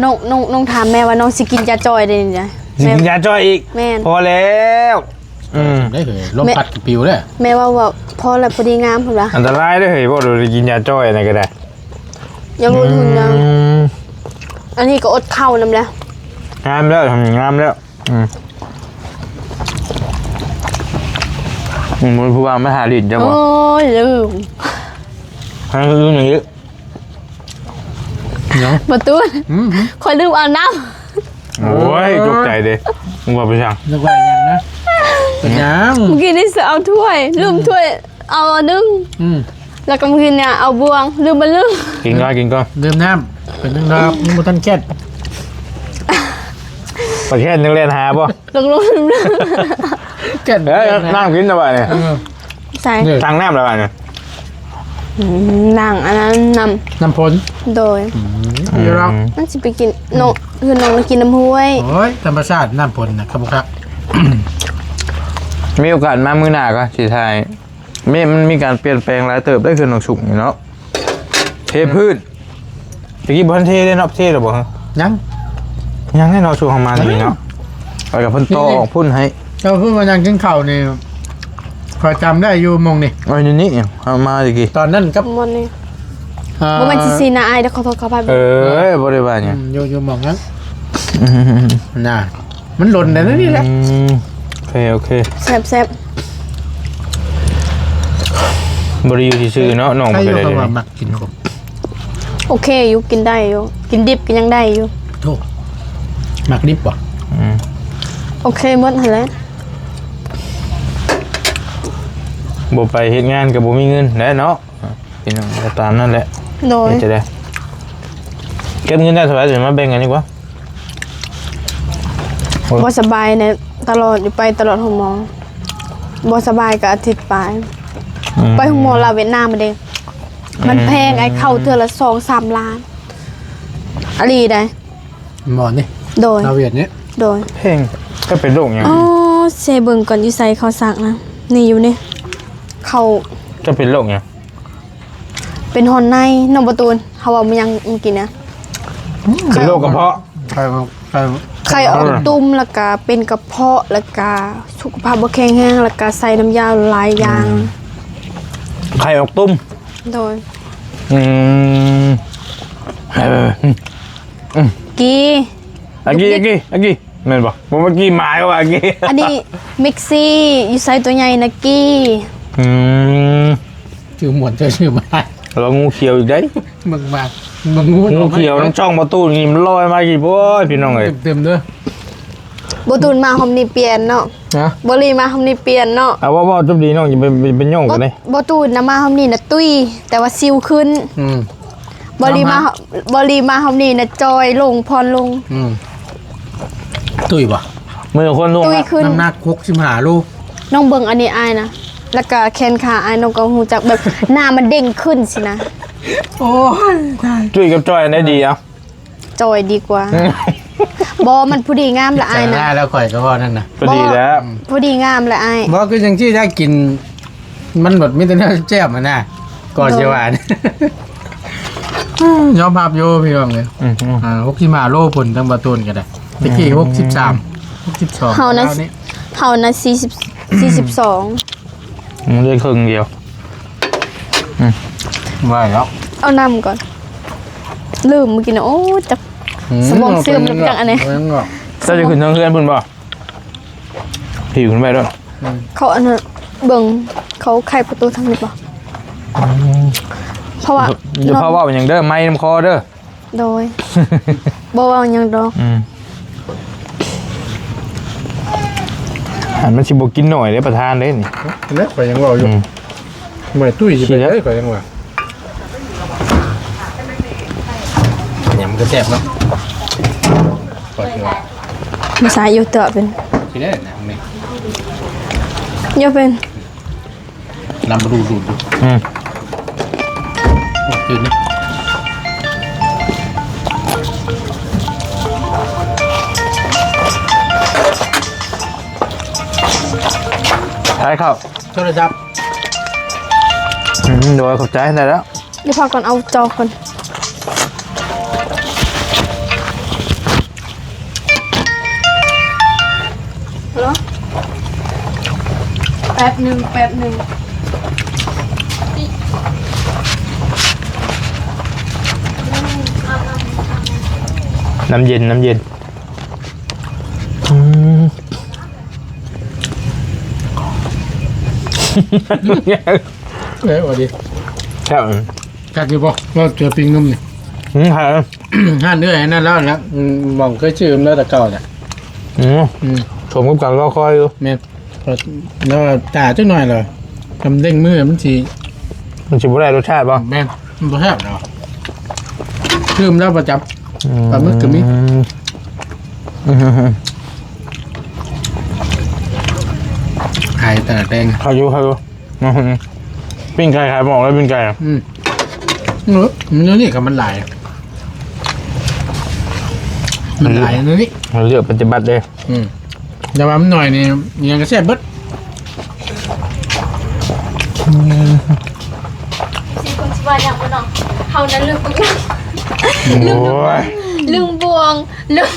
ນ້ອງ ນ້ອງ ນ້ອງຖາມແມ່ວ່ານ້ອງຊິກິນຢາຈ່ອຍໄດ້ນີ້ນະ. ຊິກິນຢາຈ່ອຍອີກ? ແມ່ນ ພໍແລ້ວ. ອືມ ໄດ້ເຮີຍ ລົມພັດກໍປິວເດ້. ແມ່ເວົ້າວ່າພໍແລ້ວ ພໍດີງາມພຸ້ນວ່າ. ອັນຕະລາຍເດ້ເຮີຍ ບໍ່ໄດ້ກິນຢາຈ່ອຍອັນນັ້ນກໍໄດ້. ຍັງລຸ້ນຫຶງນະ. ອືມ ອັນນີ້ກໍອົດເຂົ້ານຳແຫຼະ. ງາມແລ້ວ ງາມແລ້ວ. ອືມ ອືມ ຜູ້ວ່າມາຫາຫຼິ້ນເຈົ້າບໍ່? ໂອ້ຍ ລືມ. ຫາລືມຫຍັງອີກ? ຫຍັງ? ບໍ່ຕູນ. ອືມ ຂ້ອຍລືມເອົານ້ຳ. ໂອ້ຍ ຕົກໃຈເດ້ ນຶກວ່າເປັນຫຍັງ? ນຶກວ່າຫຍັງນະ? ເປັນຫຍັງ? ມື້ກີ້ນີ້ຊິເອົາຖ້ວຍ ລືມຖ້ວຍ ເອົາອັນໜຶ່ງ. ອືມ ແລ້ວກໍມື້ກີ້ນີ້ເອົາບ່ວງ ລືມ ມັນລືມ. ກິນກ່ອນ ກິນກ່ອນ. ດື່ມນ້ຳ ເປັນຫຍັງດອກ ຍັງບໍ່ທັນແຄດ. ປາແຄດຍັງແລ່ນຫາບໍ່? ລົງໆ ແຄດ. ເອີຍ ນ້ຳກິນແລ້ວບາດນີ້. ເອີ ໃສ່ ຕັກນ້ຳແລ້ວບາດນີ້. ອືມ ລ້າງອັນນັ້ນນ້ຳ ນ້ຳຝົນ. ໂດຍ. ອືມ ມັນຊິໄປກິນເນາະ ຄືນ້ອງໄປກິນນ້ຳຫ້ວຍ. ໂອ້ຍ ທຳມະຊາດນ້ຳຝົນນະ ຄັກບໍ່ຄັກ. ມີໂອກາດມາມື້ໜ້າກໍຊິຖ່າຍ. ແມ່ນ ມັນມີການປ່ຽນແປງຫຼາຍເຕີບໄດ໋ ເຮືອນນ້ອງສຸກນີ້ເນາະ ເທພື້ນ. ຕະກີ້ບໍ່ທັນເທເດ້ເນາະ ເທແລ້ວບໍ່? ຍັງ ຍັງເດ້ເນາະ ຊ່ວງເຮົາມານີ້ເນາະ. ແລ້ວກໍເພິ່ນຕໍ່ອອກພຸ້ນໃຫ້ ເຈົ້າເພິ່ນມານັ່ງກິນເຂົ້ານີ້ ຂ້ອຍຈຳໄດ້ຢູ່ໝ່ອງນີ້. ເອີ ຢູ່ນີ້ ເຮົາມາຕະກີ້ ຕອນນັ້ນກັບໝ່ອງນີ້. ອ່າ ບໍ່ແມ່ນຊິຊີ້ນະອ້າຍເດີ ຂໍໂທດ ຂໍອະໄພ. ເອີ ບໍ່ໄດ້ວ່າຫຍັງ. ອືມ ຢູ່ ຢູ່ໝ່ອງນັ້ນ. ອືມ ນ່າ ມັນດົນແລ້ວນີ້ແຫຼະ. ອືມ ໂອເຄ ໂອເຄ ແຊບໆ. ບໍ່ໄດ້ຢູ່ຊື່ໆເນາະ ນ້ອງມັນກໍໄດ້ ມັກກິນຂົມ. ໂອເຄຢູ່ ກິນໄດ້ຢູ່ ກິນດິບກໍຍັງໄດ້ຢູ່. ໂທ້ ມັກດິບບໍ່? ອືມ ໂອເຄໝົດຫັ້ນແຫຼະ. ບໍ່ໄປເຮັດງານກໍບໍ່ມີເງິນແຫຼະເນາະ. ພີ່ນ້ອງ ກໍຕາມນັ້ນແຫຼະ. ໂດຍ. ເຮັດຈັ່ງໃດ? ເກັບເງິນໄດ້ເທົ່າໃດ ຈະມາແບ່ງກັນດີກວ່າ. ບໍ່ສະບາຍແດ່ ຕະຫຼອດຢູ່ ໄປຕະຫຼອດໂຮງໝໍ. ບໍ່ສະບາຍກໍອາທິດປາຍ. ອືມ ໄປໂຮງໝໍລາວຫວຽດນາມເດ້. ມັນແພງ ອືມ ອ້າຍ ເຂົ້າເທື່ອລະສອງສາມລ້ານ. ອາຫຼີໃດ໋. ໝໍນີ້? ໂດຍ. ລາວຫວຽດນີ້? ໂດຍ. ແພງ. ເຈົ້າເປັນໂລກຫຍັງ? ອໍ ເຊເບິ່ງກ່ອນ ຢູ່ໃສເຂົາສັກນະ? ນີ້ ຢູ່ນີ້. ເຂົາ ເຈົ້າເປັນໂລກຫຍັງ? ເປັນຮອດໃນ ນ້ອງປະຕູນ ເຮົາເວົ້າມາຍັງມື້ກີ້ນະ. ເປັນໂລກກະເພາະ. ໄຂ້ ໄຂ້ ໄຂ້ອອກຕຸ່ມ ແລ້ວກະເປັນກະເພາະ ແລ້ວກະສຸຂະພາບບໍ່ແຂງແຮງ ແລ້ວກະໃສ່ນ້ຳຢາຫຼາຍຢ່າງ. ອືມ ໄຂ້ອອກຕຸ່ມ. ໂດຍ. ອືມ ເອີ ອືມ ກີ ອາກີ ອາກີ ອາກີ ແມ່ນບໍ່? ບໍ່ ເມື່ອກີ້ໝາຍວ່າອາກີ. ອັນນີ້ເມັກຊີ ຢູ່ໃສຕົວໃຫຍ່ນະກີ. ອືມ ຊື່ມ່ວນ ເຈົ້າຊື່ມາ ລະວ່າງູຂຽວອີກໄດ໋. ເບິ່ງມາ ເບິ່ງງູ ງູຂຽວ ນ້ອງຊ່ອງປະຕູນີ້ມັນລອຍມາກີ້. ໂອ້ຍ ພີ່ນ້ອງເອີຍ ເຕັມໆເດີ. ບໍ່ຕູນມາຮອບນີ້ປ່ຽນເນາະ. ຮະ? ບໍ່ລີມາຮອບນີ້ປ່ຽນເນາະ. ເອົາ ເວົ້າ ເວົ້າຈົບດີ ນ້ອງຢ່າໄປ ໄປ ໄປຫຍໍ້ກັນເດ້. ບໍ່ ບໍ່ຕູນນະ ມາຮອບນີ້ນະຕຸ້ຍ ແຕ່ວ່າສິວຂຶ້ນ. ອືມ ບໍ່ລີມາ ມາ ບໍ່ລີມາຮອບນີ້ນະ ຈ່ອຍລົງ ຜ່ອນລົງ. ອືມ ຕຸ້ຍບໍ່? ມື້ຄົນລົງ ຕຸ້ຍຂຶ້ນ ນ້ຳໜັກຫົກສິບຫ້າໂລ. ນ້ອງເບິ່ງອັນນີ້ອ້າຍນະ ແລ້ວກະແຂນຂາອ້າຍ ນ້ອງກໍຮູ້ຈັກແບບ ໜ້າມັນເດັ່ງຂຶ້ນຊີ້ນະ. ໂອ້ຍ ຕາຍ. ຕຸ້ຍກັບຈ່ອຍອັນໃດດີເອົາ? ຈ່ອຍດີກວ່າ. ບໍ່ ມັນພໍດີງາມລະອ້າຍນະ. ແລ້ວຂ້ອຍກໍເວົ້ານັ້ນນະ ພໍດີແລ້ວ. ບໍ່ ພໍດີງາມລະອ້າຍ. ບໍ່ ຄືຈັ່ງຊີ້ ໄດ້ກິນ ມັນແບບມີແຕ່ແນວແຊບໆຫັ້ນນະ ກໍຊິຫວານ. ຍອມຮັບຢູ່ພີ່ນ້ອງເອີຍ. ອືມ ອ່າ ຫົກສິບຫ້າໂລພຸ້ນ ທັງບາຕູນກໍໄດ້. ອືມ ຕະກີ້ຫົກສິບສາມ ຫົກສິບສອງ. ເຮົານະ ເຮົານະ ສີ່ສິບ ສີ່ສິບສອງ. ອືມ ເຫຼືອເຄິ່ງດຽວ. ອືມ ໄວ້ແລ້ວ ເອົານ້ຳກ່ອນ ລືມມື້ກີ້ນະ. ໂອ້ ຈັກ ອືມ ສະໝອງເສື່ອມແລ້ວຈັກອັນນີ້. ເຈົ້າຈະຂຶ້ນເທິງເຮືອນພຸ້ນບໍ່? ຖືຂຶ້ນໄວ້ໂລດ. ອືມ ເຂົາອັນນັ້ນ ເບິ່ງ ເຂົາໄຂປະຕູທາງນີ້ບໍ່? ອືມ ເພາະວ່າ ຢ່າພາເວົ້າຫຍັງເດີ ໄມນຳຄໍເດີ. ໂດຍ ບໍ່ເວົ້າຫຍັງດອກ. ອືມ ອັນມັນຊິບໍ່ກິນໜ້ອຍເດ້ ປະທານເດ້ນີ້. ແລ້ວຂ້ອຍຍັງເວົ້າຢູ່. ອືມ ແມ່ຕຸ້ຍຊິເປັນໄດ ຂ້ອຍຍັງວ່າ ຫຍັງມັນກໍແຊບເນາະ ຂ້ອຍວ່າ ມາສາຢູ່ຕົວະເປັນ ຊິໄດ້ນະແມ່ ຢູ່ເປັນ ລຳມາດູດໆ ອືມ ໂອ້ ຕື່ນເດ້ ຖ່າຍເຂົ້າ ໂທລະສັບ ອືມ ໂດຍ ຂອບໃຈ ໄດ້ແລ້ວ ດຽວພາກັນເອົາຈອກກ່ອນ ແປັບໜຶ່ງ ແປັບໜຶ່ງ ນ້ຳເຢັນ ນ້ຳເຢັນ ອືມ ເອີ ວ່າດີ ແຊບ ຄັກຢູ່ບໍ່? ວ່າເສືອປີ້ງໜຸ່ມນີ້ ອືມ ຮ້ານເອື້ອຍນັ້ນແລ້ວນະ ອືມ ໝ່ອງເຄີຍຊື້ນຳແລ້ວແຕ່ເກົ່າແຫຼະ ອືມ ອືມ ສົມກັບການລໍຄອຍຢູ່ ແມ່ນ ແລ້ວຖ້າຈັກໜ້ອຍລະ ກຳເດ້ງມືມັນຊິ ມັນຊິບໍ່ໄດ້ລົດຊາດບໍ່? ແມ່ນ ມັນບໍ່ແຊບດອກ ຄືມແລ້ວປະຈຳ ອືມ ປາໝຶກກໍມີ ອືມ ຂາຍຕະຫຼາດແດງ ເຂົ້າຢູ່ ເຂົ້າຢູ່ ປີ້ງໄກ່ຂາຍບໍ່ອອກເລີຍ ປີ້ງໄກ່ ອືມ ເອີ ມັນແນວນີ້ກໍມັນຫຼາຍ ມັນຫຼາຍແນວນີ້ ເລືອກປະຕິບັດເດ້ ອືມ ແຕ່ວ່າມັນໜ້ອຍນີ້ ອີ່ຫຍັງກໍແຊບເບິດ ອືມ ຊິຄົນຊິວ່າຫຍັງບໍ່ເນາະ ເຮົານັ້ນລືມ ໂອ້ຍ ລືມບ່ວງ ລືມ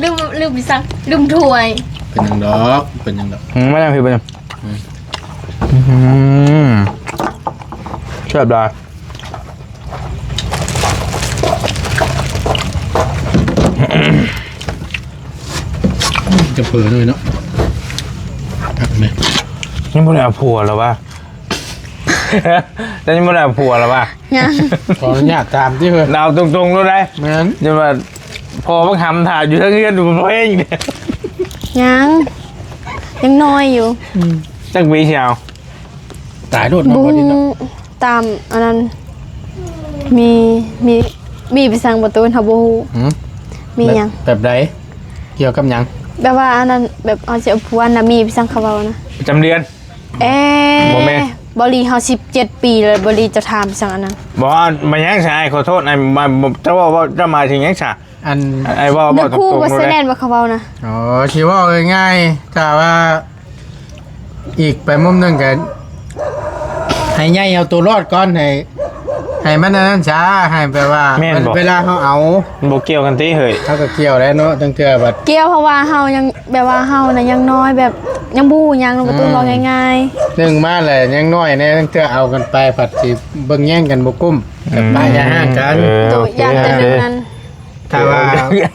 ລືມ ລືມອີ່ຫຍັງ ລືມຖ້ວຍ ເປັນຫຍັງດອກ ເປັນຫຍັງດອກ ອືມ ມານັ່ງພີ້ ມານັ່ງ ອືມ ອືມ ແຊບຫຼາຍ ຈະເຜີເລີຍເນາະ ຄັກແມ່ ຍັງບໍ່ໄດ້ເອົາຜົວລະຫວາ? ແຕ່ຍັງບໍ່ໄດ້ເອົາຜົວລະຫວາ? ຍັງ ຂໍອະນຸຍາດຖາມຕິເຮີ້ຍ ເອົາຕົງໆໂລດໄດ໋ ແມ່ນ ຢ່າວ່າພໍ່ບັກຫຳຖ້າຢູ່ເທິງເຮືອນຢູ່ບໍ່ເອງ ຍັງ ຍັງນ້ອຍຢູ່ ອືມ ຈັກປີຊິເອົາ? ຕາຍໂລດເນາະ ບໍ່ ບໍ່ຮູ້ ຕາມອັນນັ້ນ ມີ ມີ ມີໄປສັ່ງປະຕູນ ເຮົາບໍ່ຮູ້ ຫືມ ມີຫຍັງ ແບບ ແບບໃດ? ກ່ຽວກັບຫຍັງ? ແບບວ່າອັນນັ້ນ ແບບເຮົາຊິເອົາຜົວນະ ມີໄປສັ່ງເຂົາເວົ້ານະ ປະຈຳເດືອນ ເອ ບໍ່ແມ່ນ ບໍລີເຮົາສິບເຈັດປີແລ້ວ ບໍລີຈະຖາມໄປສັ່ງອັນນັ້ນ ບໍ່ ມາຫຍັງຊະ ອ້າຍຂໍໂທດ ອ້າຍ ມາ ເຈົ້າເວົ້າ ເວົ້າ ເຈົ້າໝາຍເຖິງຫຍັງຊະ? ອັນ ອ້າຍເວົ້າ ເວົ້າຕົງໆໂລດ ບໍ່ແມ່ນວ່າເຂົາເວົ້ານະ ອໍ ຊິເວົ້າງ່າຍໆ ຖ້າວ່າ ອີກໄປມຸມໜຶ່ງກໍໃຫ້ໃຫຍ່ເອົາໂຕລອດກ່ອນ ໃຫ້ ໃຫ້ມັນອັນນັ້ນຊະ ໃຫ້ແບບວ່າ ແມ່ນບໍ່ ເວລາເຮົາເອົາ ມັນບໍ່ກ່ຽວກັນຕິເຮີ້ຍ ເຮົາກໍກ່ຽວແລ້ວເນາະ ຕັ້ງເທື່ອບັດ ກ່ຽວ ເພາະວ່າເຮົາຍັງ ແບບວ່າເຮົານະຍັງນ້ອຍ ແບບຍັງບໍ່ຮູ້ຫຍັງເນາະ ປະຕູນ ອືມ ເວົ້າງ່າຍໆ ໜຶ່ງມາແລ້ວຍັງນ້ອຍແດ່ ຕັ້ງເທື່ອເອົາກັນໄປ ພັດຊິເບິ່ງແຍງກັນບໍ່ກຸ້ມ ອືມ ກັບປ້າຍຢ່າຮ້າງກັນ ໂດຍ ໂອເຄ ຢ້ານແຕ່ເລື່ອງນັ້ນ ຖ້າວ່າ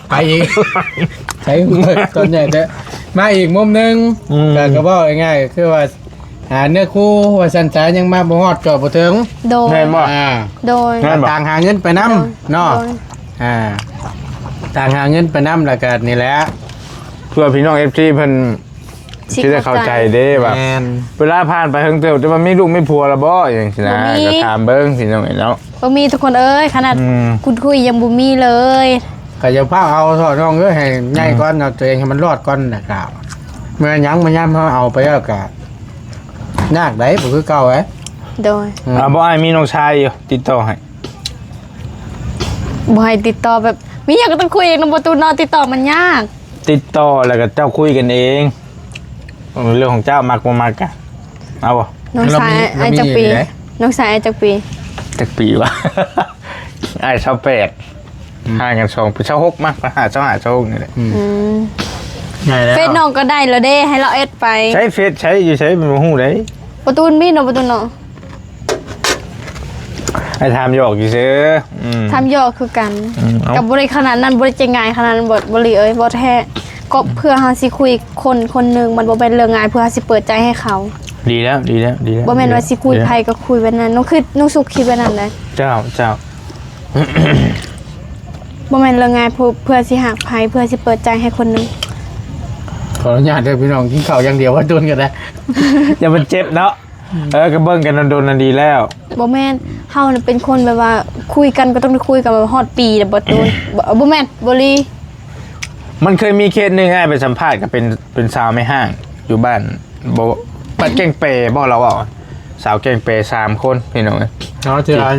ໄປອີກ ໃຊ້ຕອນໃຫຍ່ເດີ ມາອີກມຸມໜຶ່ງ ອືມ ກໍ ກໍເວົ້າງ່າຍໆ ກໍຄືວ່າ ອ່າ ເນື້ອຄູ່ວ່າຊັ້ນຊະ ຍັງມາບໍ່ຮອດຈອດບໍ່ເຖິງ ໂດຍ ແມ່ນບໍ່? ອ່າ ໂດຍ ແມ່ນບໍ່? ຕ່າງຫາເງິນໄປນຳ ໂດຍ ເນາະ ໂດຍ ອ່າ ຕ່າງຫາເງິນໄປນຳ ແລ້ວກໍນີ້ແຫຼະ ເພື່ອພີ່ນ້ອງເອັຟຊີເພິ່ນ ຊິ ຊິໄດ້ເຂົ້າໃຈເດ້ວ່າ ແມ່ນ ເວລາຜ່ານໄປເຖິງເຕີບ ແຕ່ວ່າມີລູກມີຜົວແລ້ວບໍ່ ຫຍັງຊີ້ນະ ບໍ່ມີ ກໍຖາມເບິ່ງພີ່ນ້ອງເອີຍເນາະ ບໍ່ມີທຸກຄົນເອີຍ ຂະໜາດ ອືມ ຄຸດຄຸຍຍັງບໍ່ມີເລີຍ ກໍຢ່າຟ້າວເອົາເທາະນ້ອງເອີຍ ໃຫ້ໃຫຍ່ກ່ອນເນາະ ອືມ ຕົວເອງໃຫ້ມັນລອດກ່ອນນະ ກໍແມ່ນຫຍັງ ມາຍາມເຮົາເອົາໄປແລ້ວກໍຍາກໄດ໋ ບໍ່ຄືເກົ່າເດ້ ໂດຍ ອືມ ອ່າ ບໍ່ ອ້າຍມີນ້ອງຊາຍຢູ່ ຕິດຕໍ່ໃຫ້ ບໍ່ໃຫ້ຕິດຕໍ່ແບບ ມີຫຍັງກໍຕ້ອງຄຸຍນຳປະຕູນເນາະ ຕິດຕໍ່ມັນຍາກ ຕິດຕໍ່ແລ້ວກໍເຈົ້າຄຸຍກັນເອງ ເລື່ອງຂອງເຈົ້າ ມັກບໍ່ມັກກະ ເອົາບໍ່? ນ້ອງຊາຍ ລາວມີ ອ້າຍຈັກປີ? ລາວມີຢູ່ໃດ໋ ນ້ອງຊາຍອ້າຍຈັກປີ? ຈັກປີວະ? ອ້າຍຊາວແປດ ອືມ ຫ່າງກັນສອງປີ ຊາວຫົກ ມາ ຊາວຫ້າ ຊາວຫົກນີ້ແຫຼະ ອືມ ອືມ ໃຫຍ່ແລ້ວ ເຟສນ້ອງກໍໄດ້ແລ້ວເດ້ ໃຫ້ລາວແອັດໄປ ໃຊ້ເຟສ ໃຊ້ຢູ່ໃສ ບໍ່ຮູ້ໃດ໋ ປະຕູນມີເນາະ ປະຕູນເນາະ ອ້າຍຖາມຫຍອກຊື່ໆ ອືມ ຖາມຫຍອກຄືກັນ ອືມ ເອົ້າ ກໍບໍ່ໄດ້ຂະໜາດນັ້ນ ບໍ່ໄດ້ໃຈງ່າຍຂະໜາດນັ້ນ ບໍ່ ບໍ່ລີເອີຍ ບໍ່ແທ້ ກໍເພື່ອເຮົາຊິຄຸຍຄົນຄົນໜຶ່ງ ມັນບໍ່ແມ່ນເລື່ອງງ່າຍ ເພື່ອເຮົາຊິເປີດໃຈໃຫ້ເຂົາ ດີແລ້ວ ດີແລ້ວ ດີແລ້ວ ບໍ່ແມ່ນວ່າຊິຄຸຍໃຜກໍຄຸຍແບບນັ້ນ ນ້ອງຄິດ ນ້ອງສຸກຄິດແບບນັ້ນເດ້ ເຈົ້າ ເຈົ້າ ບໍ່ແມ່ນເລື່ອງງ່າຍ ເພື່ອ ເພື່ອຊິຮັກໃຜ ເພື່ອຊິເປີດໃຈໃຫ້ຄົນໜຶ່ງ ຂໍອະນຸຍາດເດີພີ່ນ້ອງ ກິນເຂົ້າຢ່າງດຽວ ວ່າດົນກໍໄດ້ ຢ່າມັນເຈັບເນາະ ເອີ ກໍເບິ່ງກັນດົນໆ ນັ້ນດີແລ້ວ. ບໍ່ແມ່ນ ເຮົານະເປັນຄົນແບບວ່າ ຄຸຍກັນກໍຕ້ອງໄດ້ຄຸຍກັນແບບຮອດປີແລ້ວບໍ່ໂດນ ບໍ່ ບໍ່ແມ່ນ ບໍ່ລີ. ມັນເຄີຍມີເຄສໜຶ່ງ ອ້າຍໄປສຳພາດ ກໍເປັນ ເປັນສາວແມ່ຮ້າງຢູ່ບ້ານ ບໍ່ ບ້ານແກ້ງແປບໍ່ ລາວເວົ້າ ສາວແກ້ງແປສາມຄົນ ພີ່ນ້ອງເອີຍ. ເນາະ ທີ່ອັນ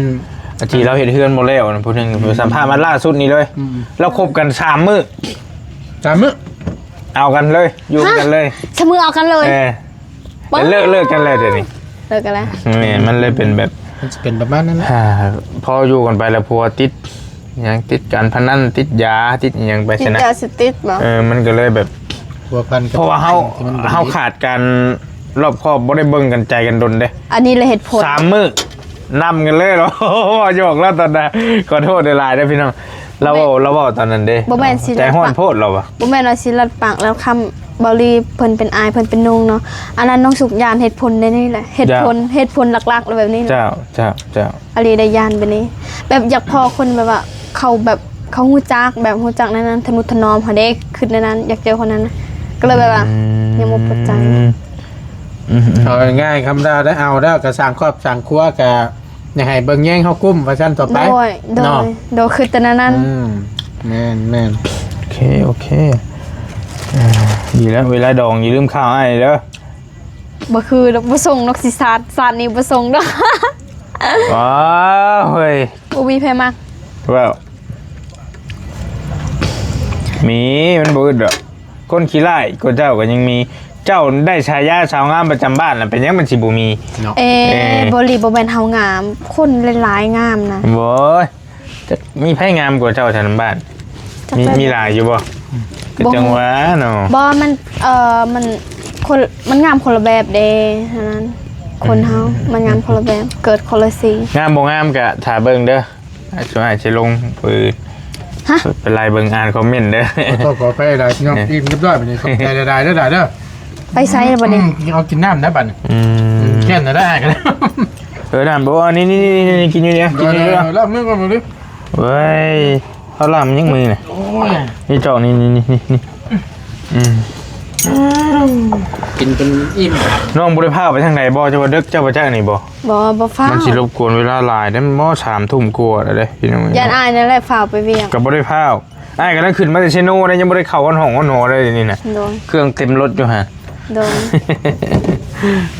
ທີ່ລາວເຮັດເຮືອນບໍ່ແລ້ວນະ ຜູ້ໜຶ່ງ ອືມ ໄປສຳພາດມາລ່າສຸດນີ້ເລີຍ. ອືມ ລາວຄົບກັນສາມມື້ ສາມມື້ ເອົາກັນເລີຍ ຢູ່ກັນເລີຍ ສາມມື້ເອົາກັນເລີຍ. ເອີ ເລີກ ເລີກກັນແລ້ວດຽວນີ້ ເລີກກັນແລ້ວ. ແມ່ນ ມັນເລີຍເປັນແບບ ມັນຊິເປັນປະມານນັ້ນແຫຼະ. ພໍຢູ່ກັນໄປແລ້ວ ຜົວຕິດຫຍັງ ຕິດການພະນັນ ຕິດຢາ ຕິດອີ່ຫຍັງໄປ ຕິດ ຊັ້ນນະ ຢາເສບຕິດບໍ່? ເອີ ມັນກໍເລີຍແບບພົວພັນກັບ ເພາະວ່າເຮົາ ສິ່ງທີ່ມັນບໍ່ດີ ເຮົາຂາດການລອບຄອບ ບໍ່ໄດ້ເບິ່ງກັນໃຈກັນດົນເດ້. ອັນນີ້ແຫຼະເຫດຜົນ ສາມມື້ນຳກັນເລີຍເນາະ. ເວົ້າຫຍອກລາວຕອນນັ້ນ ຂໍໂທດຫຼາຍໆເດີພີ່ນ້ອງ. ລາວເວົ້າ ບໍ່ແມ່ນ ລາວເວົ້າຕອນນັ້ນເດ້ ບໍ່ແມ່ນຊິ ໃຈຮ້ອນໂພດລາວວ່າ ບໍ່ແມ່ນວ່າຊິລັດປາກລັດຄຳ. ເບົາຫຼີເພິ່ນເປັນອ້າຍ ເພິ່ນເປັນນ້ອງເນາະ. ອັນນັ້ນນ້ອງສຸກຢ້ານເຫດຜົນໃນນີ້ແຫຼະ ເຫດຜົນ ເຫດຜົນຫຼັກໆແບບນີ້ແຫຼະ. ເຈົ້າ ເຈົ້າ ເຈົ້າ ອາລີໄດ້ຢ້ານແບບນີ້ ແບບຢາກພໍ້ຄົນແບບວ່າ ເຂົາແບບ ເຂົາຮູ້ຈັກ ແບບຮູ້ຈັກໃນນັ້ນ ທະນຸຖະໜອມຫັ້ນເດ້ ຄິດໃນນັ້ນ ຢາກເຈີຄົນນັ້ນ ກໍເລີຍແບບວ່າ ອືມ ຍັງບໍ່ເປີດໃຈ. ອືມ ເອົາງ່າຍໆ ຄຳດາວໄດ້ ເອົາແລ້ວກໍສ້າງຄອບສ້າງຄົວ ກໍຢາກໃຫ້ເບິ່ງແຍງເຮົາກຸ້ມວ່າຊັ້ນຕໍ່ໄປ. ໂດຍ ໂດຍ ເນາະ ໂດຍ ຄິດແຕ່ແນວນັ້ນ. ອືມ ແມ່ນໆ ໂອເຄ ໂອເຄ ເອີ ດີແລ້ວ ເວລາດອງຢ່າລືມຂ່າວອ້າຍເດີ. ບໍ່ຄືດອກ ບໍ່ສົ່ງດອກ ຊິຊາດ ຊາດນີ້ບໍ່ສົ່ງດອກ. ວ້າວ ເຮີ້ຍ ບໍ່ມີໃຜມັກ. ວ້າວ ມີ ມັນບໍ່ອຶດດອກ ຄົນຂີ້ຮ້າຍກວ່າເຈົ້າກໍຍັງມີ. ເຈົ້າໄດ້ສາຍາສາວງາມປະຈຳບ້ານລະ ເປັນຫຍັງມັນຊິບໍ່ມີເນາະ? ເອ ເອີ ບໍ່ລີ ບໍ່ແມ່ນເຮົາງາມ ຄົນຫຼາຍໆງາມນະ. ໂອ້ຍ ຈະມີໃຜງາມກວ່າເຈົ້າແຖວນຳບ້ານ? ຈັກ ມີ ແມ່ນ ມີຫຼາຍຢູ່ບໍ່? ກໍ ບໍ່ ຈັ່ງວ່າເນາະ ບໍ່ ມັນ ເອີ ມັນຄົນ ມັນງາມຄົນລະແບບເດ້ ເທົ່ານັ້ນ ຄົນເຮົາ ອືມ ມັນງາມຄົນລະແບບ ເກີດຄົນລະສີ. ງາມບໍ່ງາມກະຖ້າເບິ່ງເດີ ອ້າຍຊິລົງ ຮະ ໄປໄລ່ເບິ່ງອ່ານຄອມເມັນເດີ. ຂໍໂທດຂໍອະໄພຫຼາຍພີ່ນ້ອງ ອີ່ມຮຽບຮ້ອຍບັດນີ້ ຂອບໃຈຫຼາຍໆເດີຫຼາຍເດີ. ໄປໃສລະບັດນີ້? ອືມ ເອົາກິນນ້ຳໄດ້ບັດນີ້. ອືມ ແກ່ນໄດ້ອ້າຍກໍໄດ້. ເອີ ນ້ຳບໍ່ ອັນນີ້ ນີ້ ນີ້ ນີ້ ກິນຢູ່ນີ້ ກິນຢູ່ນີ້. ລ້າງມືກ່ອນບັດນີ້. ເວີຍ ເຮົາລ້າງຍັງມື້ນະ. ໂອ້ຍ ນີ້ຈອກ ນີ້ ນີ້ ນີ້ ນີ້ ນີ້ ອືມ ກິນຈົນອີ່ມ. ນ້ອງບໍ່ໄດ້ພາໄປທາງໃດບໍ່? ເຈົ້າວ່າເດິກ ເຈົ້າບໍ່ຈັກນີ້ບໍ່? ບໍ່ ບໍ່ຟ້າວ ມັນຊິລົບກວນເວລາຫຼາຍເດ້. ໝໍສາມທຸ່ມກວ່າແລ້ວເດ້ພີ່ນ້ອງ. ຢ້ານອ້າຍນັ້ນແຫຼະຟ້າວໄປວຽກ ກໍບໍ່ໄດ້ຟ້າວ. ອ້າຍກຳລັງຂຶ້ນມາແຕ່ເຊໂນໄດ້ ຍັງບໍ່ໄດ້ເຂົ້າຮອດຫ້ອງຮອດຫໍເລີຍນີ້ນະ. ໂດຍ ເຄື່ອງເຕັມລົດຢູ່ຫັ້ນ. ໂດຍ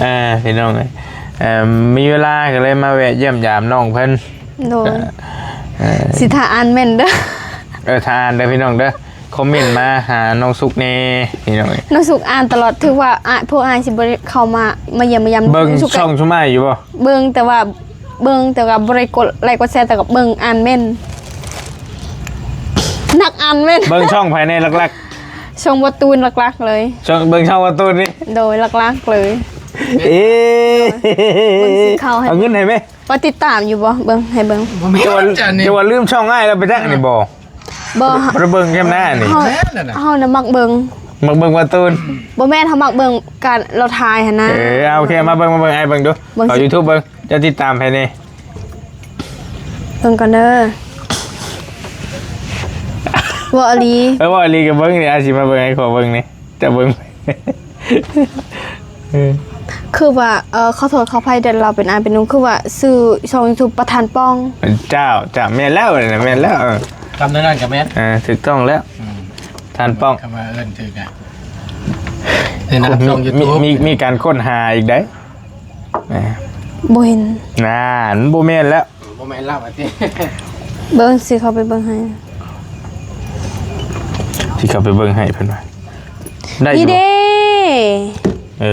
ເອີ ພີ່ນ້ອງເອີຍ ເອີ ມີເວລາກໍເລີຍມາແວະຢ້ຽມຢາມນ້ອງເພິ່ນ. ໂດຍ ເອີ ຊິຖ້າອ່ານເມັນເດີ. ເອີ ຖ້າອ່ານເດີພີ່ນ້ອງເດີ ຄອມເມັນມາຫານ້ອງສຸກແດ່ພີ່ນ້ອງເອີຍ. ນ້ອງສຸກອ່ານຕະຫຼອດ ຖືວ່າອ້າຍ ພວກອ້າຍຊິບໍ່ໄດ້ເຂົ້າມາ ມາຢ້ຽມມາຢາມ. ເບິ່ງຊ່ອງຊຸມອ້າຍຢູ່ບໍ່? ເບິ່ງ ແຕ່ວ່າ ເບິ່ງ ແຕ່ວ່າບໍ່ໄດ້ກົດໄລກົດແຊ ແຕ່ກໍເບິ່ງອ່ານເມັນ ນັກອ່ານເມັນ. ເບິ່ງຊ່ອງໃຜແດ່ຫຼັກໆ? ຊ່ອງບໍ່ຕູນຫຼັກໆເລີຍ. ຊ່ອງ ເບິ່ງຊ່ອງບໍ່ຕູນນີ້? ໂດຍ ຫຼັກໆເລີຍ. ເອີ ເບິ່ງຊື່ເຂົາໃຫ້ ເອົາເງິນໃຫ້ແມ່. ວ່າຕິດຕາມຢູ່ບໍ່? ເບິ່ງ ໃຫ້ເບິ່ງ. ບໍ່ແມ່ນ ຈະວ່າ ຈະວ່າ ຈະວ່າລືມຊ່ອງອ້າຍແລ້ວໄປຈັກນີ້ບໍ່? ບໍ່ ບໍ່ໄດ້ເບິ່ງແຄມໜ້ານີ້. ເຮົາ ເຮົານະມັກເບິ່ງ ມັກເບິ່ງກາຕູນ. ບໍ່ແມ່ນ ເຮົາມັກເບິ່ງການລາວຖ່າຍຫັ້ນນະ. ເອີ ເອົາ ໂອເຄ ມາເບິ່ງ ມາເບິ່ງ ອ້າຍເບິ່ງດູ ເບິ່ງ ເຂົ້າຢູທູບເບິ່ງ. ເຈົ້າຕິດຕາມໃຜແດ່? ເບິ່ງກ່ອນເດີ. ເວົ້າອີ່ຫຼີ ເອີ ເວົ້າອີ່ຫຼີກໍເບິ່ງນີ້ ອ້າຍຊິມາເບິ່ງ ອ້າຍຂໍເບິ່ງນີ້ ເຈົ້າເບິ່ງ. ເອີ ຄືວ່າ ເອີ ຂໍໂທດຂໍອະໄພເດີ ລາວເປັນອ້າຍເປັນນ້ອງ ຄືວ່າຊື່ຊ່ອງຢູທູບປະທານປ່ອງ. ເຈົ້າ ເຈົ້າ ແມ່ນແລ້ວ ແມ່ນແລ້ວ. ເອີ ຄຳນັ້ນກໍແມ່ນ ເອີ ຖືກຕ້ອງແລ້ວ. ອືມ ທ່ານປ່ອງ ຄຳວ່າເອີ້ນຖືກນະ. ນີ້ນະ ຊ່ອງຢູທູບ ມີ ມີ ມີການຄົ້ນຫາອີກໄດ໋. ນະ ບໍ່ເຫັນ ນັ້ນ ບໍ່ແມ່ນແລ້ວ. ບໍ່ແມ່ນລາວວ່າຕິ. ເບິ່ງ ຊິເຂົ້າໄປເບິ່ງໃຫ້ ຊິເຂົ້າໄປເບິ່ງໃຫ້ເພິ່ນວ່າ. ໄດ້ຢູ່ ນີ້ເດ້. ເອີ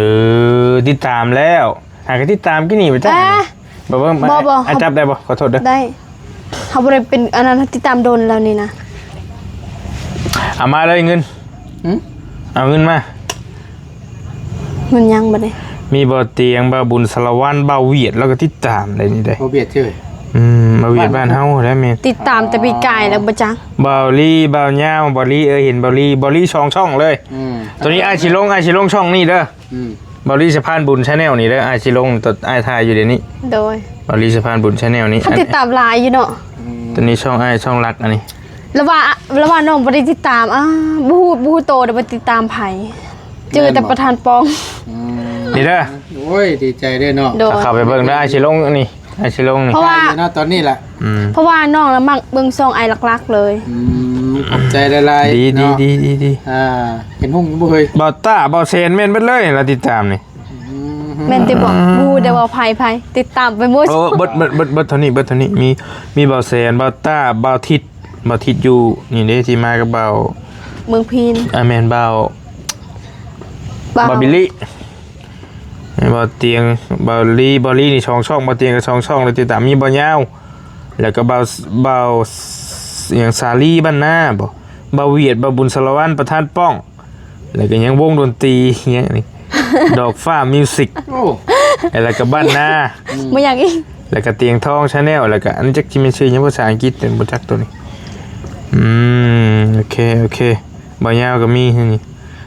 ຕິດຕາມແລ້ວ ຫາກໍຕິດຕາມກິນນີ້ໄປຈັກ. ບໍ່ເບິ່ງ ບໍ່ ບໍ່ ອ້າຍຈັບໄດ້ບໍ່? ຂໍໂທດເດີ ໄດ້. ເຮົາບໍ່ໄດ້ເປັນອັນນັ້ນ ຕິດຕາມດົນແລ້ວນີ້ນະ. ເອົາມາເລີຍເງິນ. ຫື? ເອົາເງິນມາ. ມັນຍັງບັດນີ້ ມີບ່າວຕຽງ ບ່າວບຸນ ສາລະວັນ ບ່າວຫວຽດ ລາວກໍຕິດຕາມໄດ້ນີ້ເດ້. ບ່າວຫວຽດຊື່ ອືມ ບ່າວຫວຽດບ້ານເຮົາແຫຼະ. ແມ່ນ ຕິດຕາມແຕ່ປີກາຍແລ້ວບໍ່ຈັກ. ບ່າວລີ ບ່າວຍາວ ບ່າວລີເອີຍ ເຫັນບ່າວລີ ບ່າວລີສອງຊ່ອງເລີຍ. ອືມ ຕອນນີ້ອ້າຍຊິລົງ ອ້າຍຊິລົງຊ່ອງນີ້ເດີ. ອືມ ບ່າວລີສະພານບຸນ Channel ນີ້ເດີ ອ້າຍຊິລົງ ຕອນອ້າຍຖ່າຍຢູ່ດຽວນີ້. ໂດຍ ບ່າວລີສະພານບຸນ Channel ນີ້ ເຂົາຕິດຕາມຫຼາຍຢູ່ເນາະ. ອືມ ຕອນນີ້ຊ່ອງອ້າຍ ຊ່ອງຫຼັກອັນນີ້. ລະວ່າ ລະວ່ານ້ອງບໍ່ໄດ້ຕິດຕາມ ອ້າ ບໍ່ຮູ້ ບໍ່ຮູ້ໂຕເດີ ບໍ່ຕິດຕາມໃຜ ຈື່ແຕ່ປະທານປ່ອງ. ອືມ ນີ້ເດີ. ໂອ້ຍ ດີໃຈເດ້ເນາະ ໂດຍ ເຂົ້າໄປເບິ່ງເດີ ອ້າຍຊິລົງອັນນີ້ ອ້າຍຊິລົງນີ້ ເພາະວ່າ ໄປຢູ່ເນາະ ຕອນນີ້ລະ ອືມ ເພາະວ່ານ້ອງລະມັກເບິ່ງຊ່ອງອ້າຍຫຼັກໆເລີຍ ອືມ ຂອບໃຈຫຼາຍໆ ດີ ເນາະ ດີ ດີ ດີ ອ່າ ເຫັນຮຸ່ງຢູ່ບໍ່ເຮີ້ຍ ບ່າວຕ້າ ບ່າວແສນ ແມ່ນເບິດເລີຍ ລາວຕິດຕາມນີ້ ອືມ ແມ່ນຕິບໍ່ ບໍ່ຮູ້ເດ້ວ່າໃຜໆ ຕິດຕາມໄປໝົດ ເອີ ເບິດ ເບິດ ເບິດ ເບິດເທົ່ານີ້ ເບິດເທົ່ານີ້ ມີ ມີບ່າວແສນ ບ່າວຕ້າ ບ່າວທິດ ບ່າວທິດຢູ່ນີ້ເດ້ ທີ່ມາກັບບ່າວ ເມືອງພີນ ອ່າ ແມ່ນ ບ່າວ ບ່າວ ບ່າວບິລລີ ບ່າວຕຽງ ບ່າວລີ ບ່າວລີນີ້ສອງຊ່ອງ ບ່າວຕຽງກໍສອງຊ່ອງ ແລ້ວຕິດຕາມ ມີບ່າວຍາວ ແລ້ວກໍບ່າວ ບ່າວ ຫຍັງ ສາລີ ບ້ານນາບໍ ບ່າວຫວຽດ ບ່າວບຸນສາລະວັນ ປະທານປ້ອງ ແລ້ວກໍຍັງວົງດົນຕີຫຍັງນີ້ ດອກຟ້າມິວສິກ ໂອ້ ແລ້ວກໍບ້ານນາ ອືມ ບໍ່ຢາກອີກ ແລ້ວກໍຕຽງທອງແຊນແນວ ແລ້ວກໍອັນຈັກຊິແມ່ນຊື່ຫຍັງພາສາອັງກິດ ແຕ່ບໍ່ຈັກໂຕນີ້ ອືມ ໂອເຄ ໂອເຄ ບ່າວຍາວກໍມີນີ້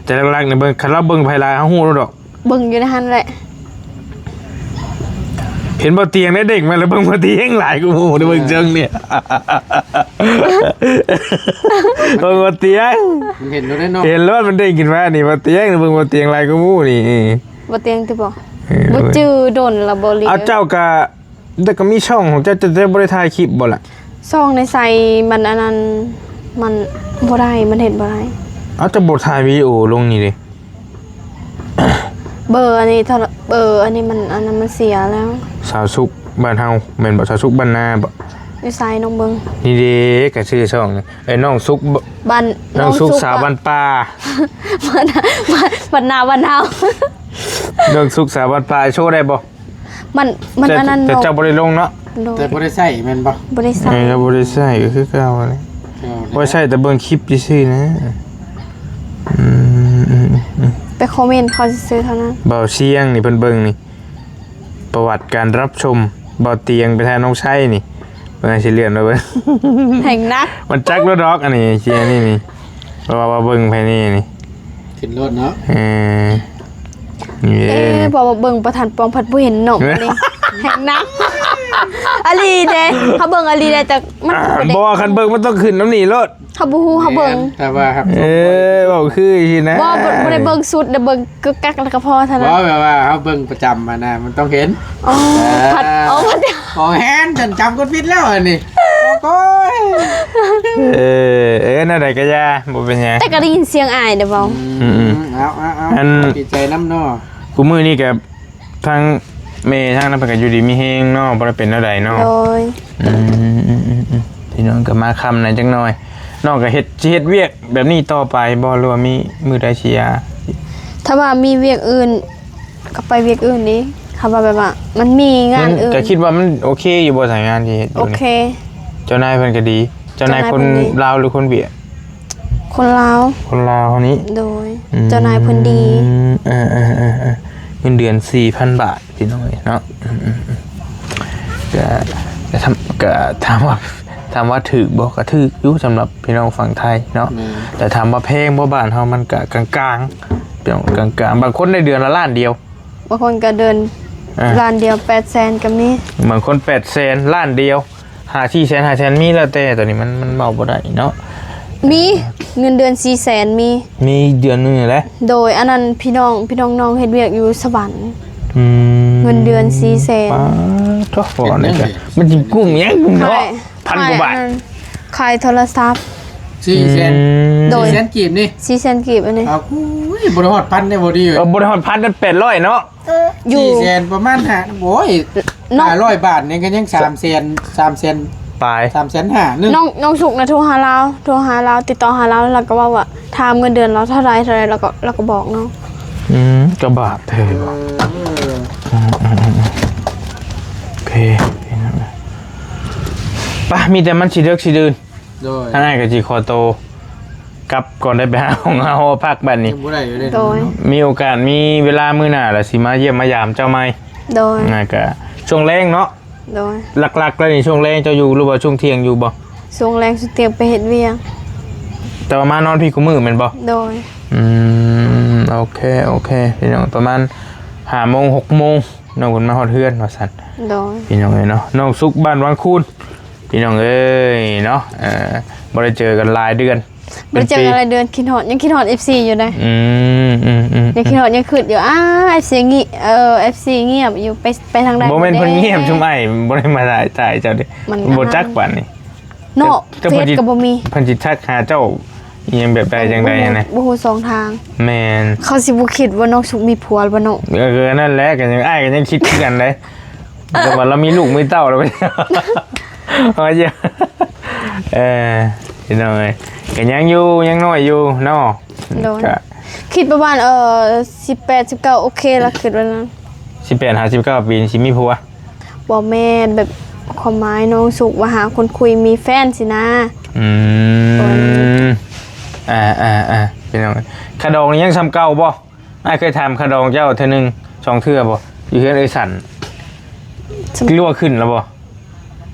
ແຕ່ຫຼັກໆນີ້ເບິ່ງ ຄັນລາວເບິ່ງໃຜຫຼາຍ ເຮົາຮູ້ແລ້ວດອກ ເບິ່ງຢູ່ໃນຫັ້ນແຫຼະ ເຫັນບ່າວຕຽງໄດ້ເດັກມາແລ້ວ ເບິ່ງບ່າວຕຽງຫຼາຍກວ່າໝູ່ ໄດ້ເບິ່ງເຊິ່ງນີ້ ເບິ່ງບ່າວຕຽງ ມັນເຫັນໂລດເນາະ ເຫັນໂລດ ມັນເດ້ງຂຶ້ນມານີ້ ບ່າວຕຽງ ເບິ່ງບ່າວຕຽງຫຼາຍກວ່າໝູ່ນີ້ ບໍ່ຕຽງຕິບໍ່ ເອີ ບໍ່ຈື່ດົນລະບໍ່ລີ ເອົາ ເຈົ້າກະ ແຕ່ກໍມີຊ່ອງຂອງເຈົ້າ ເຈົ້າ ເຈົ້າບໍ່ໄດ້ຖ່າຍຄລິບບໍ່ລະ ຊ່ອງໃນໃສ ມັນອັນນັ້ນ ມັນບໍ່ໄດ້ ມັນເຮັດບໍ່ໄດ້ ເອົາ ເຈົ້າບໍ່ຖ່າຍວິດີໂອລົງນີ້ເດ ເບີອັນນີ້ ເບີອັນນີ້ມັນ ອັນນັ້ນມັນເສຍແລ້ວ ສາວສຸກບ້ານເຮົາແມ່ນບໍ່ ສາວສຸກບ້ານນາບໍ່ ຢູ່ໃສນ້ອງເບິ່ງ ນີ້ເດ ກະຊື່ຊ່ອງນີ້ ເອີ ນ້ອງສຸກ ບ້ານ ນ້ອງສຸກ ນ້ອງສຸກ ສາວບ້ານປ່າ ບ້ານນາ ບ້ານນາ ບ້ານເຮົາ ນ້ອງສຸກສາວບ້ານປ່າ ໂຊໄດ້ບໍ່ ມັນ ມັນ ແຕ່ ອັນນັ້ນ ແຕ່ເຈົ້າບໍ່ໄດ້ລົງເນາະ ໂດຍ ແຕ່ບໍ່ໄດ້ໃຊ້ແມ່ນບໍ່ ບໍ່ໄດ້ໃຊ້ ເອີ ກໍບໍ່ໄດ້ໃຊ້ກໍຄືເກົ່າຫັ້ນແຫຼະ ເອີ ໄວ້ໃຊ້ແຕ່ເບິ່ງຄລິບຊື່ໆນະ ອືມ ໄປຄອມເມັນເຂົາຊື່ໆເທົ່ານັ້ນ ບ່າວຊຽງນີ້ເພິ່ນເບິ່ງນີ້ ປະຫວັດການຮັບຊົມ ບ່າວຕຽງໄປຖ່າຍນ້ອງໄຊນີ້ ເບິ່ງໃຫ້ຊິເລື່ອນມາເບິ່ງ ແຮງໜັກ ມັນຈັກແລ້ວດອກ ອັນນີ້ ເສຍນີ້ນີ້ ເພາະວ່າ ວ່າເບິ່ງໃຜນີ້ນີ້ ຂຶ້ນໂລດເນາະ ເອີ ນີ້ເດ້ ເອີ ເພາະວ່າເບິ່ງປະທານປອງພັດບໍ່ເຫັນນ້ອງນີ້ ແຮງໜັກ ອີ່ຫຼີເດ້ ເຮົາເບິ່ງອີ່ຫຼີເດ້ ແຕ່ມັນບໍ່ໄດ້ ບໍ່ ຄັນເບິ່ງມັນຕ້ອງຂຶ້ນນຳນີ້ໂລດ ເຮົາບໍ່ຮູ້ ເຮົາເບິ່ງ ແມ່ນ ແຕ່ວ່າຮັບຊົມ ເອີ ເວົ້າຄືຊີ້ນະ ບໍ່ ບໍ່ ບໍ່ໄດ້ເບິ່ງສຸດ ໄດ້ເບິ່ງ ກຶກກັກແລ້ວກໍພໍເທົ່ານັ້ນ ບໍ່ ແບບວ່າເຮົາເບິ່ງປະຈຳຫັ້ນນະ ມັນຕ້ອງເຫັນ ອໍ ເອີ ພັດ ອໍ ພັດ ໂອ້ ແຮນ ຈຳ ຈຳຄົນຜິດແລ້ວອັນນີ້ ໂອ້ຍ ເອີ ເອີ ແນວໃດກໍຢ່າ ບໍ່ເປັນຫຍັງ ແຕ່ກໍໄດ້ຍິນສຽງອ້າຍເດ້ເວົ້າ ອືມ ອືມ ເອົາ ເອົາ ເອົາ ອັນ ດີໃຈນຳເນາະ ຄູ່ມື້ນີ້ກໍ ທາງແມ່ທາງນັ້ນເພິ່ນກໍຢູ່ດີມີແຮງເນາະ ບໍ່ໄດ້ເປັນແນວໃດເນາະ ໂດຍ ອືມ ອືມ ອືມ ອືມ ພີ່ນ້ອງກໍມາຄ່ຳໃນຈັກໜ່ອຍ ນ້ອງກໍເຮັດ ຊິເຮັດວຽກແບບນີ້ຕໍ່ໄປບໍ່ ຫຼືວ່າມີມື້ໃດຊິຢ່າ ຖ້າວ່າມີວຽກອື່ນກໍໄປວຽກອື່ນອີກ ຖ້າວ່າແບບວ່າມັນມີງານອື່ນ ກໍຄິດວ່າມັນໂອເຄຢູ່ບໍ່ ສາຍງານທີ່ເຮັດຢູ່ນີ້ ໂອເຄ ເຈົ້ານາຍເພິ່ນກໍດີ ເຈົ້ານາຍຄົນລາວ ຫຼືຄົນຫວຽດ ຄົນລາວ ຄົນລາວເຮົານີ້ ໂດຍ ອືມ ເຈົ້ານາຍເພິ່ນດີ ເອີ ເອີ ເອີ ເອີ ເງິນເດືອນສີ່ພັນບາດ ພີ່ນ້ອງເອີຍເນາະ ອືມ ອືມ ອືມ ກະ ກະຖາມ ກະຖາມວ່າ ຖາມວ່າຖືກບໍ່ ກະຖືກຢູ່ ສຳລັບພີ່ນ້ອງຝັ່ງໄທເນາະ ແມ່ນ ແຕ່ຖາມວ່າແພງບໍ່ ບ້ານເຮົາມັນກະກາງໆ ພີ່ນ້ອງ ກາງໆ ບາງຄົນໄດ້ເດືອນລະລ້ານດຽວ ບາງຄົນກໍເດືອນ ອ່າ ລ້ານດຽວ ແປດແສນກໍມີ ບາງຄົນແປດແສນ ລ້ານດຽວ ຫ້າ ສີ່ແສນ ຫ້າແສນ ມີ ແລ້ວແຕ່ ຕອນນີ້ມັນ ມັນເວົ້າບໍ່ໄດ້ເນາະ ມີ ເງິນເດືອນສີ່ແສນ ມີ ມີເດືອນໜຶ່ງແຫຼະ ໂດຍ ອັນນັ້ນພີ່ນ້ອງ ພີ່ນ້ອງນ້ອງເຮັດວຽກຢູ່ສະຫວັນ ອືມ ເງິນເດືອນສີ່ແສນ ປາດໂທ້ ເຮັດຫຍັງ ມັນຊິກຸ້ມຫຍັງເນາະ ຂາຍ ພັນກວ່າບາດ ຂາຍອັນນັ້ນ ຂາຍໂທລະສັບ ສີ່ແສນ ອືມ ໂດຍ ສີ່ແສນກີບນີ້ ສີ່ແສນກີບອັນນີ້ ອ້າວ ໂອ້ຍ ບໍ່ໄດ້ຮອດພັນເດ້ ບໍ່ດີເອີຍ ເອີ ບໍ່ໄດ້ຮອດພັນ ແປດຮ້ອຍເນາະ ຢູ່ ສີ່ແສນ ປະມານຫ້າ ໂອ້ຍ ເນາະ ຫ້າຮ້ອຍບາດນີ້ກໍຍັງສາມແສນ ສາມແສນປາຍ ສາມແສນຫ້າ ໜຶ່ງ ນ້ອງ ນ້ອງສຸກນະໂທຫາລາວ ໂທຫາລາວ ຕິດຕໍ່ຫາລາວ ລາວກໍເວົ້າວ່າ ຖາມເງິນເດືອນລາວເທົ່າໃດ ເທົ່າໃດ ລາວກໍ ລາວກໍບອກເນາະ ອືມ ກໍບາບແທ້ ເອີ ເອີ ອືມ ໂອເຄ ໄປ ມີແຕ່ມັນຊິເດິກຊິດື່ນ ໂດຍ ທາງອ້າຍກໍຊິຂໍໂຕກັບກ່ອນ ໄດ້ໄປຫາຫ້ອງເຮົາພັກບັດນີ້ ຍັງບໍ່ໄດ້ຢູ່ເດ້ ໂດຍ ເນາະ ມີໂອກາດມີເວລາມື້ໜ້າລະຊິມາຢ້ຽມມາຢາມເຈົ້າໃໝ່ ໂດຍ ນະ ກະຊ່ວງແລງເນາະ ໂດຍ ຫຼັກໆແລ້ວນີ້ຊ່ວງແລງເຈົ້າຢູ່ ຫຼືວ່າຊ່ວງທ່ຽງຢູ່ບໍ່ ຊ່ວງແລງ ຊ່ວງທ່ຽງໄປເຮັດວຽກ ແຕ່ວ່າມານອນພີ້ຄູ່ມື້ແມ່ນບໍ່ ໂດຍ ອືມ ໂອເຄ ໂອເຄ ພີ່ນ້ອງ ປະມານຫ້າໂມງ ຫົກໂມງ ນ້ອງເພິ່ນມາຮອດເຮືອນວ່າຊັ້ນ ໂດຍ ພີ່ນ້ອງເອີຍເນາະ ນ້ອງສຸກ ບ້ານວັງຄູນ ພີ່ນ້ອງເອີຍເນາະ ເອີ ບໍ່ໄດ້ເຈີກັນຫຼາຍເດືອນ ບໍ່ໄດ້ເຈີກັນຫຼາຍເດືອນ ຄິດຮອດ ຍັງຄິດຮອດເອັຟຊີຢູ່ເດ້. ອືມ ອືມ ອືມ ຍັງຄິດຮອດ ຍັງຄຶດຢູ່ ອ້າ ເອັຟຊີງຽບ ເອີ ເອັຟຊີງຽບຢູ່ ໄປ ໄປທາງໃດ. ບໍ່ແມ່ນເພິ່ນງຽບ ຊຸມອ້າຍບໍ່ໄດ້ມາຖ່າຍ ຖ່າຍເຈົ້າເດ້ ບໍ່ຈັກປານນີ້ເນາະ. ເຟສກໍບໍ່ມີ ເພິ່ນຊິທັກຫາເຈົ້າອີ່ຫຍັງແບບໃດຈັ່ງໃດຫັ້ນນະ ບໍ່ຮູ້ຊ່ອງທາງ. ແມ່ນ ເຂົາຊິບໍ່ຄິດວ່ານ້ອງສຸກມີຜົວແລ້ວບໍ່ເນາະ. ເອີ ນັ້ນແຫຼະ ກໍຍັງ ອ້າຍກໍຍັງຄິດຄືກັນເດ້ ແຕ່ວ່າລາວມີລູກມີເຕົ້າແລ້ວ ເອີ ພີ່ນ້ອງເອີຍ ກໍຍັງຢູ່ ຍັງນ້ອຍຢູ່ເນາະ. ໂດຍ ກໍຄິດປະມານ ເອີ ສິບແປດ ສິບເກົ້າ ໂອເຄລະ ຄິດວ່ານັ້ນ. ສິບແປດຫາສິບເກົ້າປີນີ້ຊິມີຜົວ? ບໍ່ແມ່ນ ແບບຄວາມໝາຍນ້ອງສຸກວ່າຫາຄົນຄຸຍມີແຟນຊີ້ນະ. ອືມ ອ່າໆໆ ພີ່ນ້ອງເອີຍ ຄ່າດອງນີ້ຍັງສ່ຳເກົ່າບໍ່? ອ້າຍເຄີຍຖາມຄ່າດອງເຈົ້າເທື່ອໜຶ່ງສອງເທື່ອບໍ່? ຢູ່ເຮືອນເອື້ອຍສັນ ຫຼືວ່າຂຶ້ນແລ້ວບໍ່?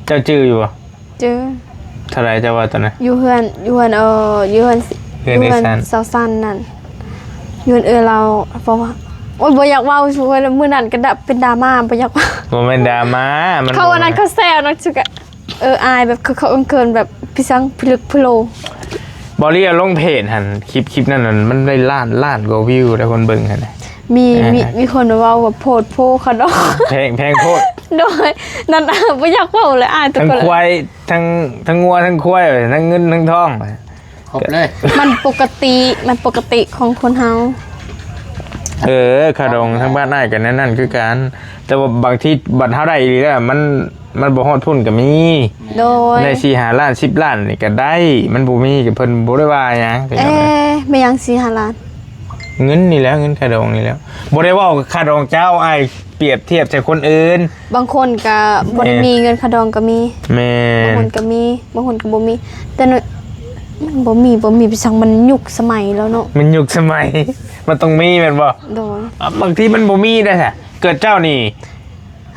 ເຈົ້າຈື່ຢູ່ບໍ່? ຈື່. ເທົ່າໃດເຈົ້າວ່າຕອນນັ້ນ? ຢູ່ເຮືອນ ຢູ່ເຮືອນ ເອີ ຢູ່ເຮືອນ ເຮືອນເອື້ອຍສັນ ສາວສັນນັ້ນ ຢູ່ເຮືອນເອື້ອຍລາວ ເພາະວ່າ ໂອ້ຍ ບໍ່ຢາກເວົ້າ ມື້ນັ້ນກໍເປັນດຣາມາ ບໍ່ຢາກເວົ້າ. ບໍ່ແມ່ນດຣາມາ ມັນ ເຂົາອັນນັ້ນ ເຂົາແຊວເນາະ ສຸກ ເອີ ອາຍແບບເຂີນໆ ແບບພິສັງພິລຶກພິໂລ. ບໍ່ລີເອົາລົງເພຈຫັ້ນ ຄລິບ ຄລິບນັ້ນ ມັນໄດ້ລ້ານ ລ້ານກວ່າວິວ ແລ້ວຄົນເບິ່ງຫັ້ນນະ. ມີ ເອີ ມີ ມີຄົນມາເວົ້າວ່າໂພດໂພຂະດອງ ແພງ ແພງໂພດ. ໂດຍ ນັ້ນ ບໍ່ຢາກເວົ້າເລີຍ ອາຍທຸກຄົນ. ທັງຄວາຍ ທັງ ທັງງົວ ທັງຄວາຍ ທັງເງິນ ທັງທອງ ຄົບເລີຍ. ມັນປົກກະຕິ ມັນປົກກະຕິຂອງຄົນເຮົາ. ເອີ ຄ່າດອງທາງບ້ານອ້າຍກໍແນວນັ້ນຄືກັນ ແຕ່ວ່າບາງທີບັດເຮົາໄດ້ອີ່ຫຼີແລ້ວ ມັນ ມັນບໍ່ຮອດພຸ້ນກໍມີ. ໂດຍ ໄດ້ສີ່ຫ້າລ້ານ ສິບລ້ານນີ້ກໍໄດ້ ມັນບໍ່ມີກໍເພິ່ນບໍ່ໄດ້ວ່າຫຍັງ. ເອ ແມ່ນຫຍັງສີ່ຫ້າລ້ານ? ເງິນນີ້ແຫຼະ ເງິນຄ່າດອງນີ້ແຫຼະ. ບໍ່ໄດ້ເວົ້າຄ່າດອງເຈົ້າ ອ້າຍປຽບທຽບໃສ່ຄົນອື່ນ. ບາງຄົນກໍບໍ່ໄດ້ມີເງິນຄ່າດອງກໍມີ. ແມ່ນ ບາງຄົນກໍມີ ບາງຄົນກໍບໍ່ມີ ແຕ່ມັນບໍ່ມີ ບໍ່ມີໄປສັງ ມັນຍຸກສະໄໝແລ້ວເນາະ ມັນຍຸກສະໄໝ ມັນຕ້ອງມີແມ່ນບໍ່? ໂດຍ ບາງທີມັນບໍ່ມີໄດ້ ເກີດເຈົ້ານີ້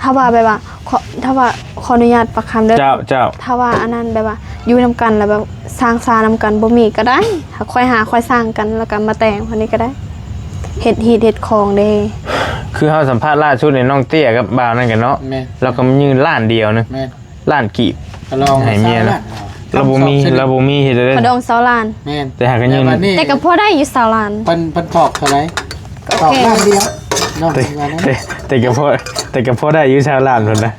ຖ້າວ່າແບບວ່າ ຂໍ ຖ້າວ່າ ຂໍອະນຸຍາດປາກຄຳເດີ ເຈົ້າ ເຈົ້າ ຖ້າວ່າອັນນັ້ນແບບວ່າຢູ່ນຳກັນແລ້ວແບບສ້າງຊານຳກັນ ບໍ່ມີກໍໄດ້ ຄ່ອຍຫາຄ່ອຍສ້າງກັນ ແລ້ວກໍມາແຕ່ງຄົນນີ້ກໍໄດ້ ເຮັດຮີດເຮັດຄອງເດ້. ຄືເຮົາສຳພາດລ່າສຸດນີ້ ນ້ອງເຕ້ຍກັບບ່າວນັ້ນກັນເນາະ ແມ່ນ ລາວກໍມາຍື່ນລ້ານດຽວໜຶ່ງ ແມ່ນ ລ້ານກີບ ກໍລອງໃຫ້ເມຍລາວ ຊາວລ້ານ ລາວບໍ່ມີ ລາວບໍ່ມີເຮັດໄດ້ ຄ່າດອງຊາວລ້ານ ແມ່ນ ແຕ່ຫາກກໍຍື່ນ ແຕ່ກໍພໍໄດ້ຢູ່ຊາວລ້ານ ເພິ່ນ ເພິ່ນຖອກເທົ່າໃດ? ກໍໂອເຄ ຖອກລ້ານດຽວເນາະ ແຕ່ ວ່ານັ້ນ ແຕ່ ແຕ່ກໍພໍ ແຕ່ກໍພໍໄດ້ຢູ່ຊາວລ້ານພຸ້ນນະ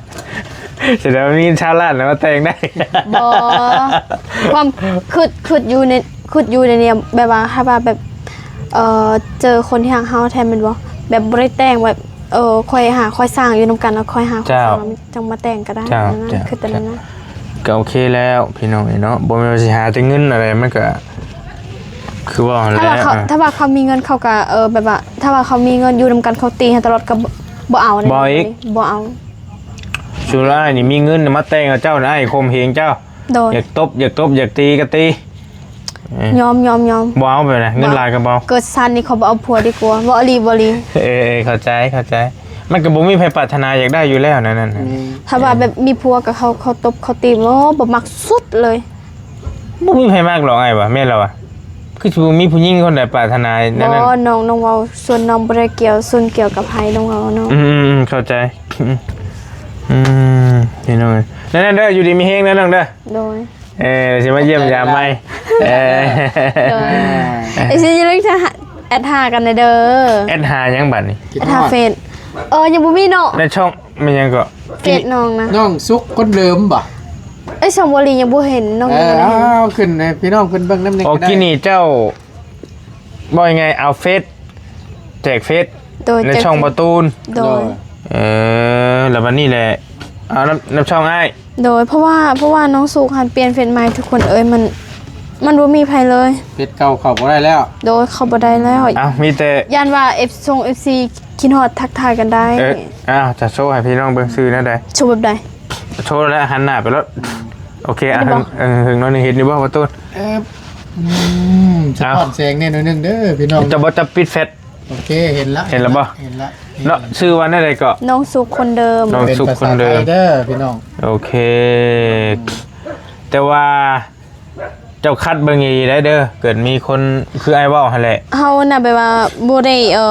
ສະແດງວ່າມີຊາວລ້ານແລ້ວມາແຕ່ງໄດ້ ບໍ່ ຄວາມຄຶດ ຄຶດຢູ່ໃນ ຄຶດຢູ່ໃນນີ້ ແບບວ່າ ຖ້າວ່າແບບ ເອີ ເຈີຄົນທີ່ຮັກເຮົາແທ້ແມ່ນບໍ່? ແບບບໍ່ໄດ້ແຕ່ງແບບ ເອີ ຄ່ອຍຫາຄ່ອຍສ້າງຢູ່ນຳກັນ ແລ້ວຄ່ອຍຫາຄ່ອຍສ້າງ ເຈົ້າ ຈັ່ງມາແຕ່ງກໍໄດ້ ເຈົ້າ ແນວນັ້ນ ເຈົ້າ ຄືແຕ່ແນວນັ້ນ ກໍໂອເຄແລ້ວພີ່ນ້ອງເອີຍເນາະ ບໍ່ແມ່ນວ່າຊິຫາແຕ່ເງິນອະໄລ ມັນກໍຄືເວົ້າຫັ້ນແຫຼະ ຖ້າວ່າເຂົາ ເອີ ຖ້າວ່າເຂົາມີເງິນເຂົາກໍ ເອີ ແບບວ່າ ຖ້າວ່າເຂົາມີເງິນຢູ່ນຳກັນ ເຂົາຕີໃຫ້ຕະຫຼອດກໍບໍ່ ບໍ່ເອົາເດ້ ບໍ່ເອົາອີກ ບໍ່ເອົາ. ສ່ວນອ້າຍນີ້ມີເງິນມາແຕ່ງກັບເຈົ້ານະ ອ້າຍຂົ່ມເຫງເຈົ້າ ໂດຍ ຢາກຕົບ ຢາກຕົບ ຢາກຕີກໍຕີ ເອີ ຍອມ ຍອມ ຍອມ ບໍ່ເອົາ ແບບນັ້ນ ເງິນຫຼາຍກໍບໍ່ເອົາ ເກີດຊາດນີ້ຂໍບໍ່ເອົາຜົວດີກວ່າ ບໍ່ອີ່ຫຼີ ບໍ່ອີ່ຫຼີ ເອີ ເອີ ເຂົ້າໃຈ ເຂົ້າໃຈ ມັນກໍບໍ່ມີໃຜປາດຖະໜາຢາກໄດ້ຢູ່ແລ້ວແນວນັ້ນ ອືມ ຖ້າວ່າແບບມີຜົວກັບເຂົາ ເຂົາຕົບເຂົາຕີ ໂອ້ ບໍ່ມັກສຸດເລີຍ ບໍ່ມີໃຜມັກດອກອ້າຍວ່າ ແມ່ນລະວ່າ ຄືຊິບໍ່ມີຜູ້ຍິງຄົນໃດປາດຖະໜາແນວນັ້ນ ບໍ່ ນ້ອງ ນ້ອງເວົ້າສ່ວນ ນ້ອງບໍ່ໄດ້ກ່ຽວສ່ວນກ່ຽວກັບໃຜ ນ້ອງເວົ້າເນາະ ອືມ ເຂົ້າໃຈ ອືມ ພີ່ນ້ອງເອີຍ ນັ້ນເດີ ຢູ່ດີມີແຮງເດີນ້ອງເດີ ໂດຍ ເອີ ຊິມາຢ້ຽມຢາມໃໝ່ ເອີ ໂດຍ ເອີ ຊິຢ່າລືມແອັດຫາກັນເດີ ແອັດຫາຫຍັງບັດນີ້? ແອັດຫາເຟສ ເອີ ຍັງບໍ່ມີເນາະ ໃນຊ່ອງ ແມ່ນຫຍັງເກາະ? ເຟສນ້ອງນະ ນ້ອງສຸກຄົນເດີມບໍ່? ເອີຍ ສອງບໍລີຍັງບໍ່ເຫັນ ນ້ອງ ເອີ ຍັງບໍ່ໄດ້ເຫັນ ເອົາ ເອົາຂຶ້ນໃຫ້ພີ່ນ້ອງເພິ່ນເບິ່ງນຳແດ່ ໂອ ກິນີ້ເຈົ້າ ເວົ້າງ່າຍໆ ເອົາເຟສ ແຈກເຟສ ໂດຍ ໃນຊ່ອງ ແຈກເຟສ ບໍ່ຕູນ ໂດຍ ໂດຍ ເອີ ແລ້ວບັດນີ້ແຫຼະ ເອົານຳ ນຳຊ່ອງອ້າຍ ໂດຍ ເພາະວ່າ ເພາະວ່ານ້ອງສຸກຫັ້ນປ່ຽນເຟສໃໝ່ ທຸກຄົນເອີຍ ມັນ ມັນບໍ່ມີໃຜເລີຍ ເຟສເກົ່າເຂົ້າບໍ່ໄດ້ແລ້ວ ໂດຍ ເຂົ້າບໍ່ໄດ້ແລ້ວ ເອົ້າ ມີແຕ່ ຢ້ານວ່າເອັຟ ຊົງເອັຟຊີຄິດຮອດທັກທາຍກັນໄດ້ ເອີ ອ້າວ ຈະໂຊໃຫ້ພີ່ນ້ອງເບິ່ງຊື່ແນວໃດ? ໂຊແບບໃດ? ໂຊແລ້ວຫັນໜ້າໄປໂລດ ໂອເຄ ເຫັນບໍ່? ເອີ ເຖິງໜ້ອຍໜຶ່ງ ເຫັນຢູ່ບໍ່ປະຕູ? ເອີ ອືມ ສະທ້ອນແສງແດ່ໜ້ອຍໜຶ່ງເດີພີ່ນ້ອງ ຈະບໍ່ ຈະປິດແຟລດ ໂອເຄ ເຫັນລະ ເຫັນລະບໍ່? ເຫັນລະ ເນາະ ຊື່ວ່າແນວໃດເກາະ? ນ້ອງສຸກຄົນເດີມ ນ້ອງສຸກຄົນເດີມ ເປັນພາສາໄທເດີພີ່ນ້ອງ ໂອເຄ ແຕ່ວ່າ ເຈົ້າຄັດເບິ່ງດີໆໄດ້ເດີ ເກີດມີຄົນຄືອ້າຍເວົ້າຫັ້ນແຫຼະ ເຮົານະ ແບບວ່າບໍ່ໄດ້ ເອີ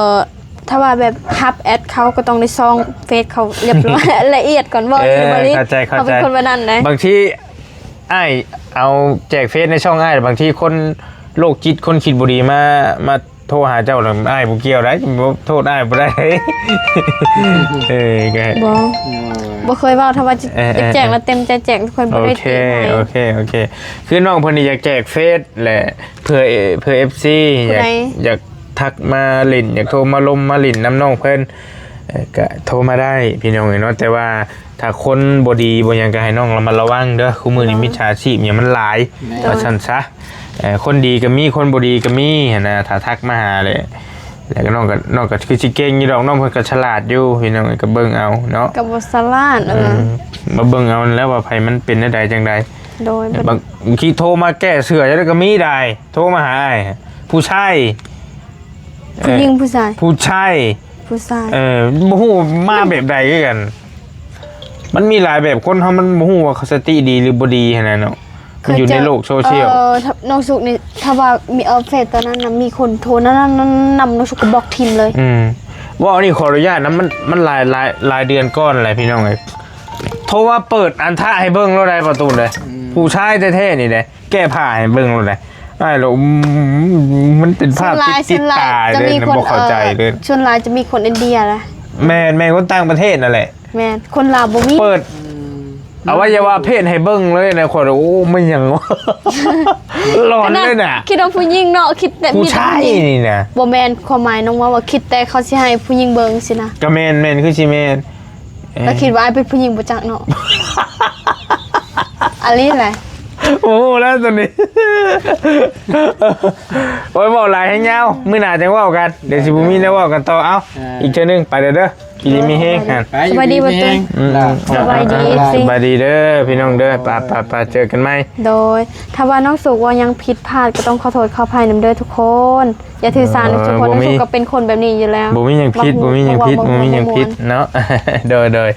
ຖ້າວ່າແບບຮັບແອັດເຂົາ ກໍຕ້ອງໄດ້ສ່ອງເຟສເຂົາລຽບຮ້ອຍ ລະອຽດກ່ອນ ເວົ້າອີ່ຫຼີບໍ່ລີ ເອີ ເຂົ້າໃຈ ເຂົ້າໃຈ ເຮົາເປັນຄົນແບບນັ້ນເດ້ ບາງທີອ້າຍ ເອົາແຈກເຟສໃນຊ່ອງອ້າຍ ບາງທີຄົນໂລກຈິດ ຄົນຄິດບໍ່ດີມາ ມາໂທຫາເຈົ້າ ແລ້ວອ້າຍບໍ່ກ່ຽວໃດ໋ ບໍ່ໂທດອ້າຍບໍ່ໄດ້ ເອີ ກໍ ບໍ່ ບໍ່ເຄີຍເວົ້າ ຖ້າວ່າຈະ ເອີ ເອີ ຢາກແຈກລະເຕັມໃຈແຈກ ຂ້ອຍບໍ່ໄດ້ຕິໃຫ້ ໂອເຄ ໂອເຄ ໂອເຄ ຄືນ້ອງເພິ່ນນີ້ຢາກແຈກເຟສແຫຼະ ເພື່ອ ເພື່ອເອັຟຊີ ຜູ້ໃດ ຢາກ ຢາກທັກມາຫຼິ້ນ ຢາກໂທມາລົມມາຫຼິ້ນນຳນ້ອງເພິ່ນ ເອີ ກະໂທມາໄດ້ພີ່ນ້ອງເອີຍເນາະ ແຕ່ວ່າຖ້າຄົນບໍ່ດີບໍ່ຫຍັງກະໃຫ້ນ້ອງລະມັດລະວັງເດີ ຄູ່ມື້ນີ້ ໂດຍ ມິດສາຊີບຫຍັງມັນຫຼາຍ ແມ່ນ ວ່າຊັ້ນຊະ ເອີ ຄົນດີກະມີ ຄົນບໍ່ດີກະມີຫັ້ນນະ ຖ້າທັກມາຫາແຫຼະ ແລ້ວກະນ້ອງກະ ນ້ອງກະຄືຊິເກັ່ງຢູ່ດອກ ນ້ອງເພິ່ນກະສະຫຼາດຢູ່ ພີ່ນ້ອງເອີຍ ກະເບິ່ງເອົາເນາະ ກະບໍ່ສະຫຼາດ ເອີ ເອີ ມາເບິ່ງເອົາຫັ້ນແຫຼະວ່າໃຜມັນເປັນແນວໃດຈັ່ງໃດ ໂດຍ ບາງທີໂທມາແກ້ເສື້ອຈັ່ງໃດກະມີໄດ໋ ໂທມາຫາອ້າຍ ຜູ້ຊາຍ ເອີ ຜູ້ຍິງຜູ້ຊາຍ ຜູ້ຊາຍ ຜູ້ຊາຍ ເອີ ບໍ່ຮູ້ມາແບບໃດຄືກັນ ມັນມີຫຼາຍແບບ ຄົນເຮົາມັນບໍ່ຮູ້ວ່າເຂົາສະຕິດີຫຼືບໍ່ດີຫັ້ນນະເນາະ ມັນຢູ່ໃນໂລກໂຊຊຽວ ເອີ ນ້ອງສຸກນີ້ ຖ້າວ່າມີ ເອີ ເຟສຕອນນັ້ນນະ ມີຄົນໂທນຳ ນຳ ນ້ອງສຸກກະບລັອກຖິ້ມເລີຍ ອືມ ເວົ້າອັນນີ້ຂໍອະນຸຍາດນະ ມັນ ມັນຫຼາຍ ຫຼາຍ ຫຼາຍເດືອນກ່ອນແຫຼະພີ່ນ້ອງເອີຍ ໂທມາເປີດອັນທະໃຫ້ເບິ່ງໂລດໄດ໋ ປະຕູນເດ້ ອືມ ຜູ້ຊາຍແທ້ໆນີ້ເດ້ ແກ້ຜ້າໃຫ້ເບິ່ງໂລດໄດ໋ ອ້າຍໂລດ ອືມ ມັນເປັນພາບຕິດຕາເລີຍ ບໍ່ເຂົ້າໃຈເລີຍ ສ່ວນຫຼາຍຈະມີຄົນອິນເດຍນະ ແມ່ນ ແມ່ນຄົນຕ່າງປະເທດນັ້ນແຫຼະ ແມ່ນ ຄົນລາວບໍ່ມີ ເປີດ ອືມ ອະໄວຍະວະເພດໃຫ້ເບິ່ງເລີຍນະ ຂ້ອຍ ໂອ້ ແມ່ນຫຍັງ ຫຼອນເລີຍນະ ຄິດວ່າຜູ້ຍິງເນາະ ຄິດແຕ່ ຜູ້ຊາຍນີ້ນະ ບໍ່ແມ່ນ ຄວາມໝາຍນ້ອງເວົ້າວ່າຄິດແຕ່ເຂົາຊິໃຫ້ຜູ້ຍິງເບິ່ງຊີ້ນະ ກະແມ່ນ ແມ່ນ ຄືຊິແມ່ນ ແລ້ວຄິດວ່າອ້າຍເປັນຜູ້ຍິງບໍ່ຈັກເນາະ ອາລີແຫຼະ ໂອ້ ແລ້ວໂຕນີ້ ໂອ້ຍ ເວົ້າຫຼາຍແຮງຍາວ ມື້ໜ້າຈັ່ງເວົ້າກັນ ດຽວຊິບໍ່ມີແນວເວົ້າກັນຕໍ່ ເອົ້າ ເອີ ອີກເທື່ອໜຶ່ງ ໄປເດີ ເດີ ຢູ່ດີມີແຮງ ໄປ ສະບາຍດີ ຢູ່ດີມີແຮງ ບໍ່ຕຸນ ອືມ ສະບາຍດີ ເອີ ເອັຟຊີ ສະບາຍດີເດີ ພີ່ນ້ອງເດີ ປະ ປະ ປະ ເຈີກັນໃໝ່ ໂດຍ ຖ້າວ່ານ້ອງສຸກເວົ້າຫຍັງຜິດພາດ ກະຕ້ອງຂໍໂທດຂໍອະໄພນຳເດີທຸກຄົນ ຢ່າຖືສານ້ອງສຸກ ເອີ ເພາະນ້ອງສຸກກະເປັນຄົນແບບນີ້ຢູ່ແລ້ວ ບໍ່ມີຫຍັງຜິດ ບໍ່ມີຫຍັງຜິດ ບໍ່ມີຫຍັງຜິດເນາະ ໂດຍ ໂດຍ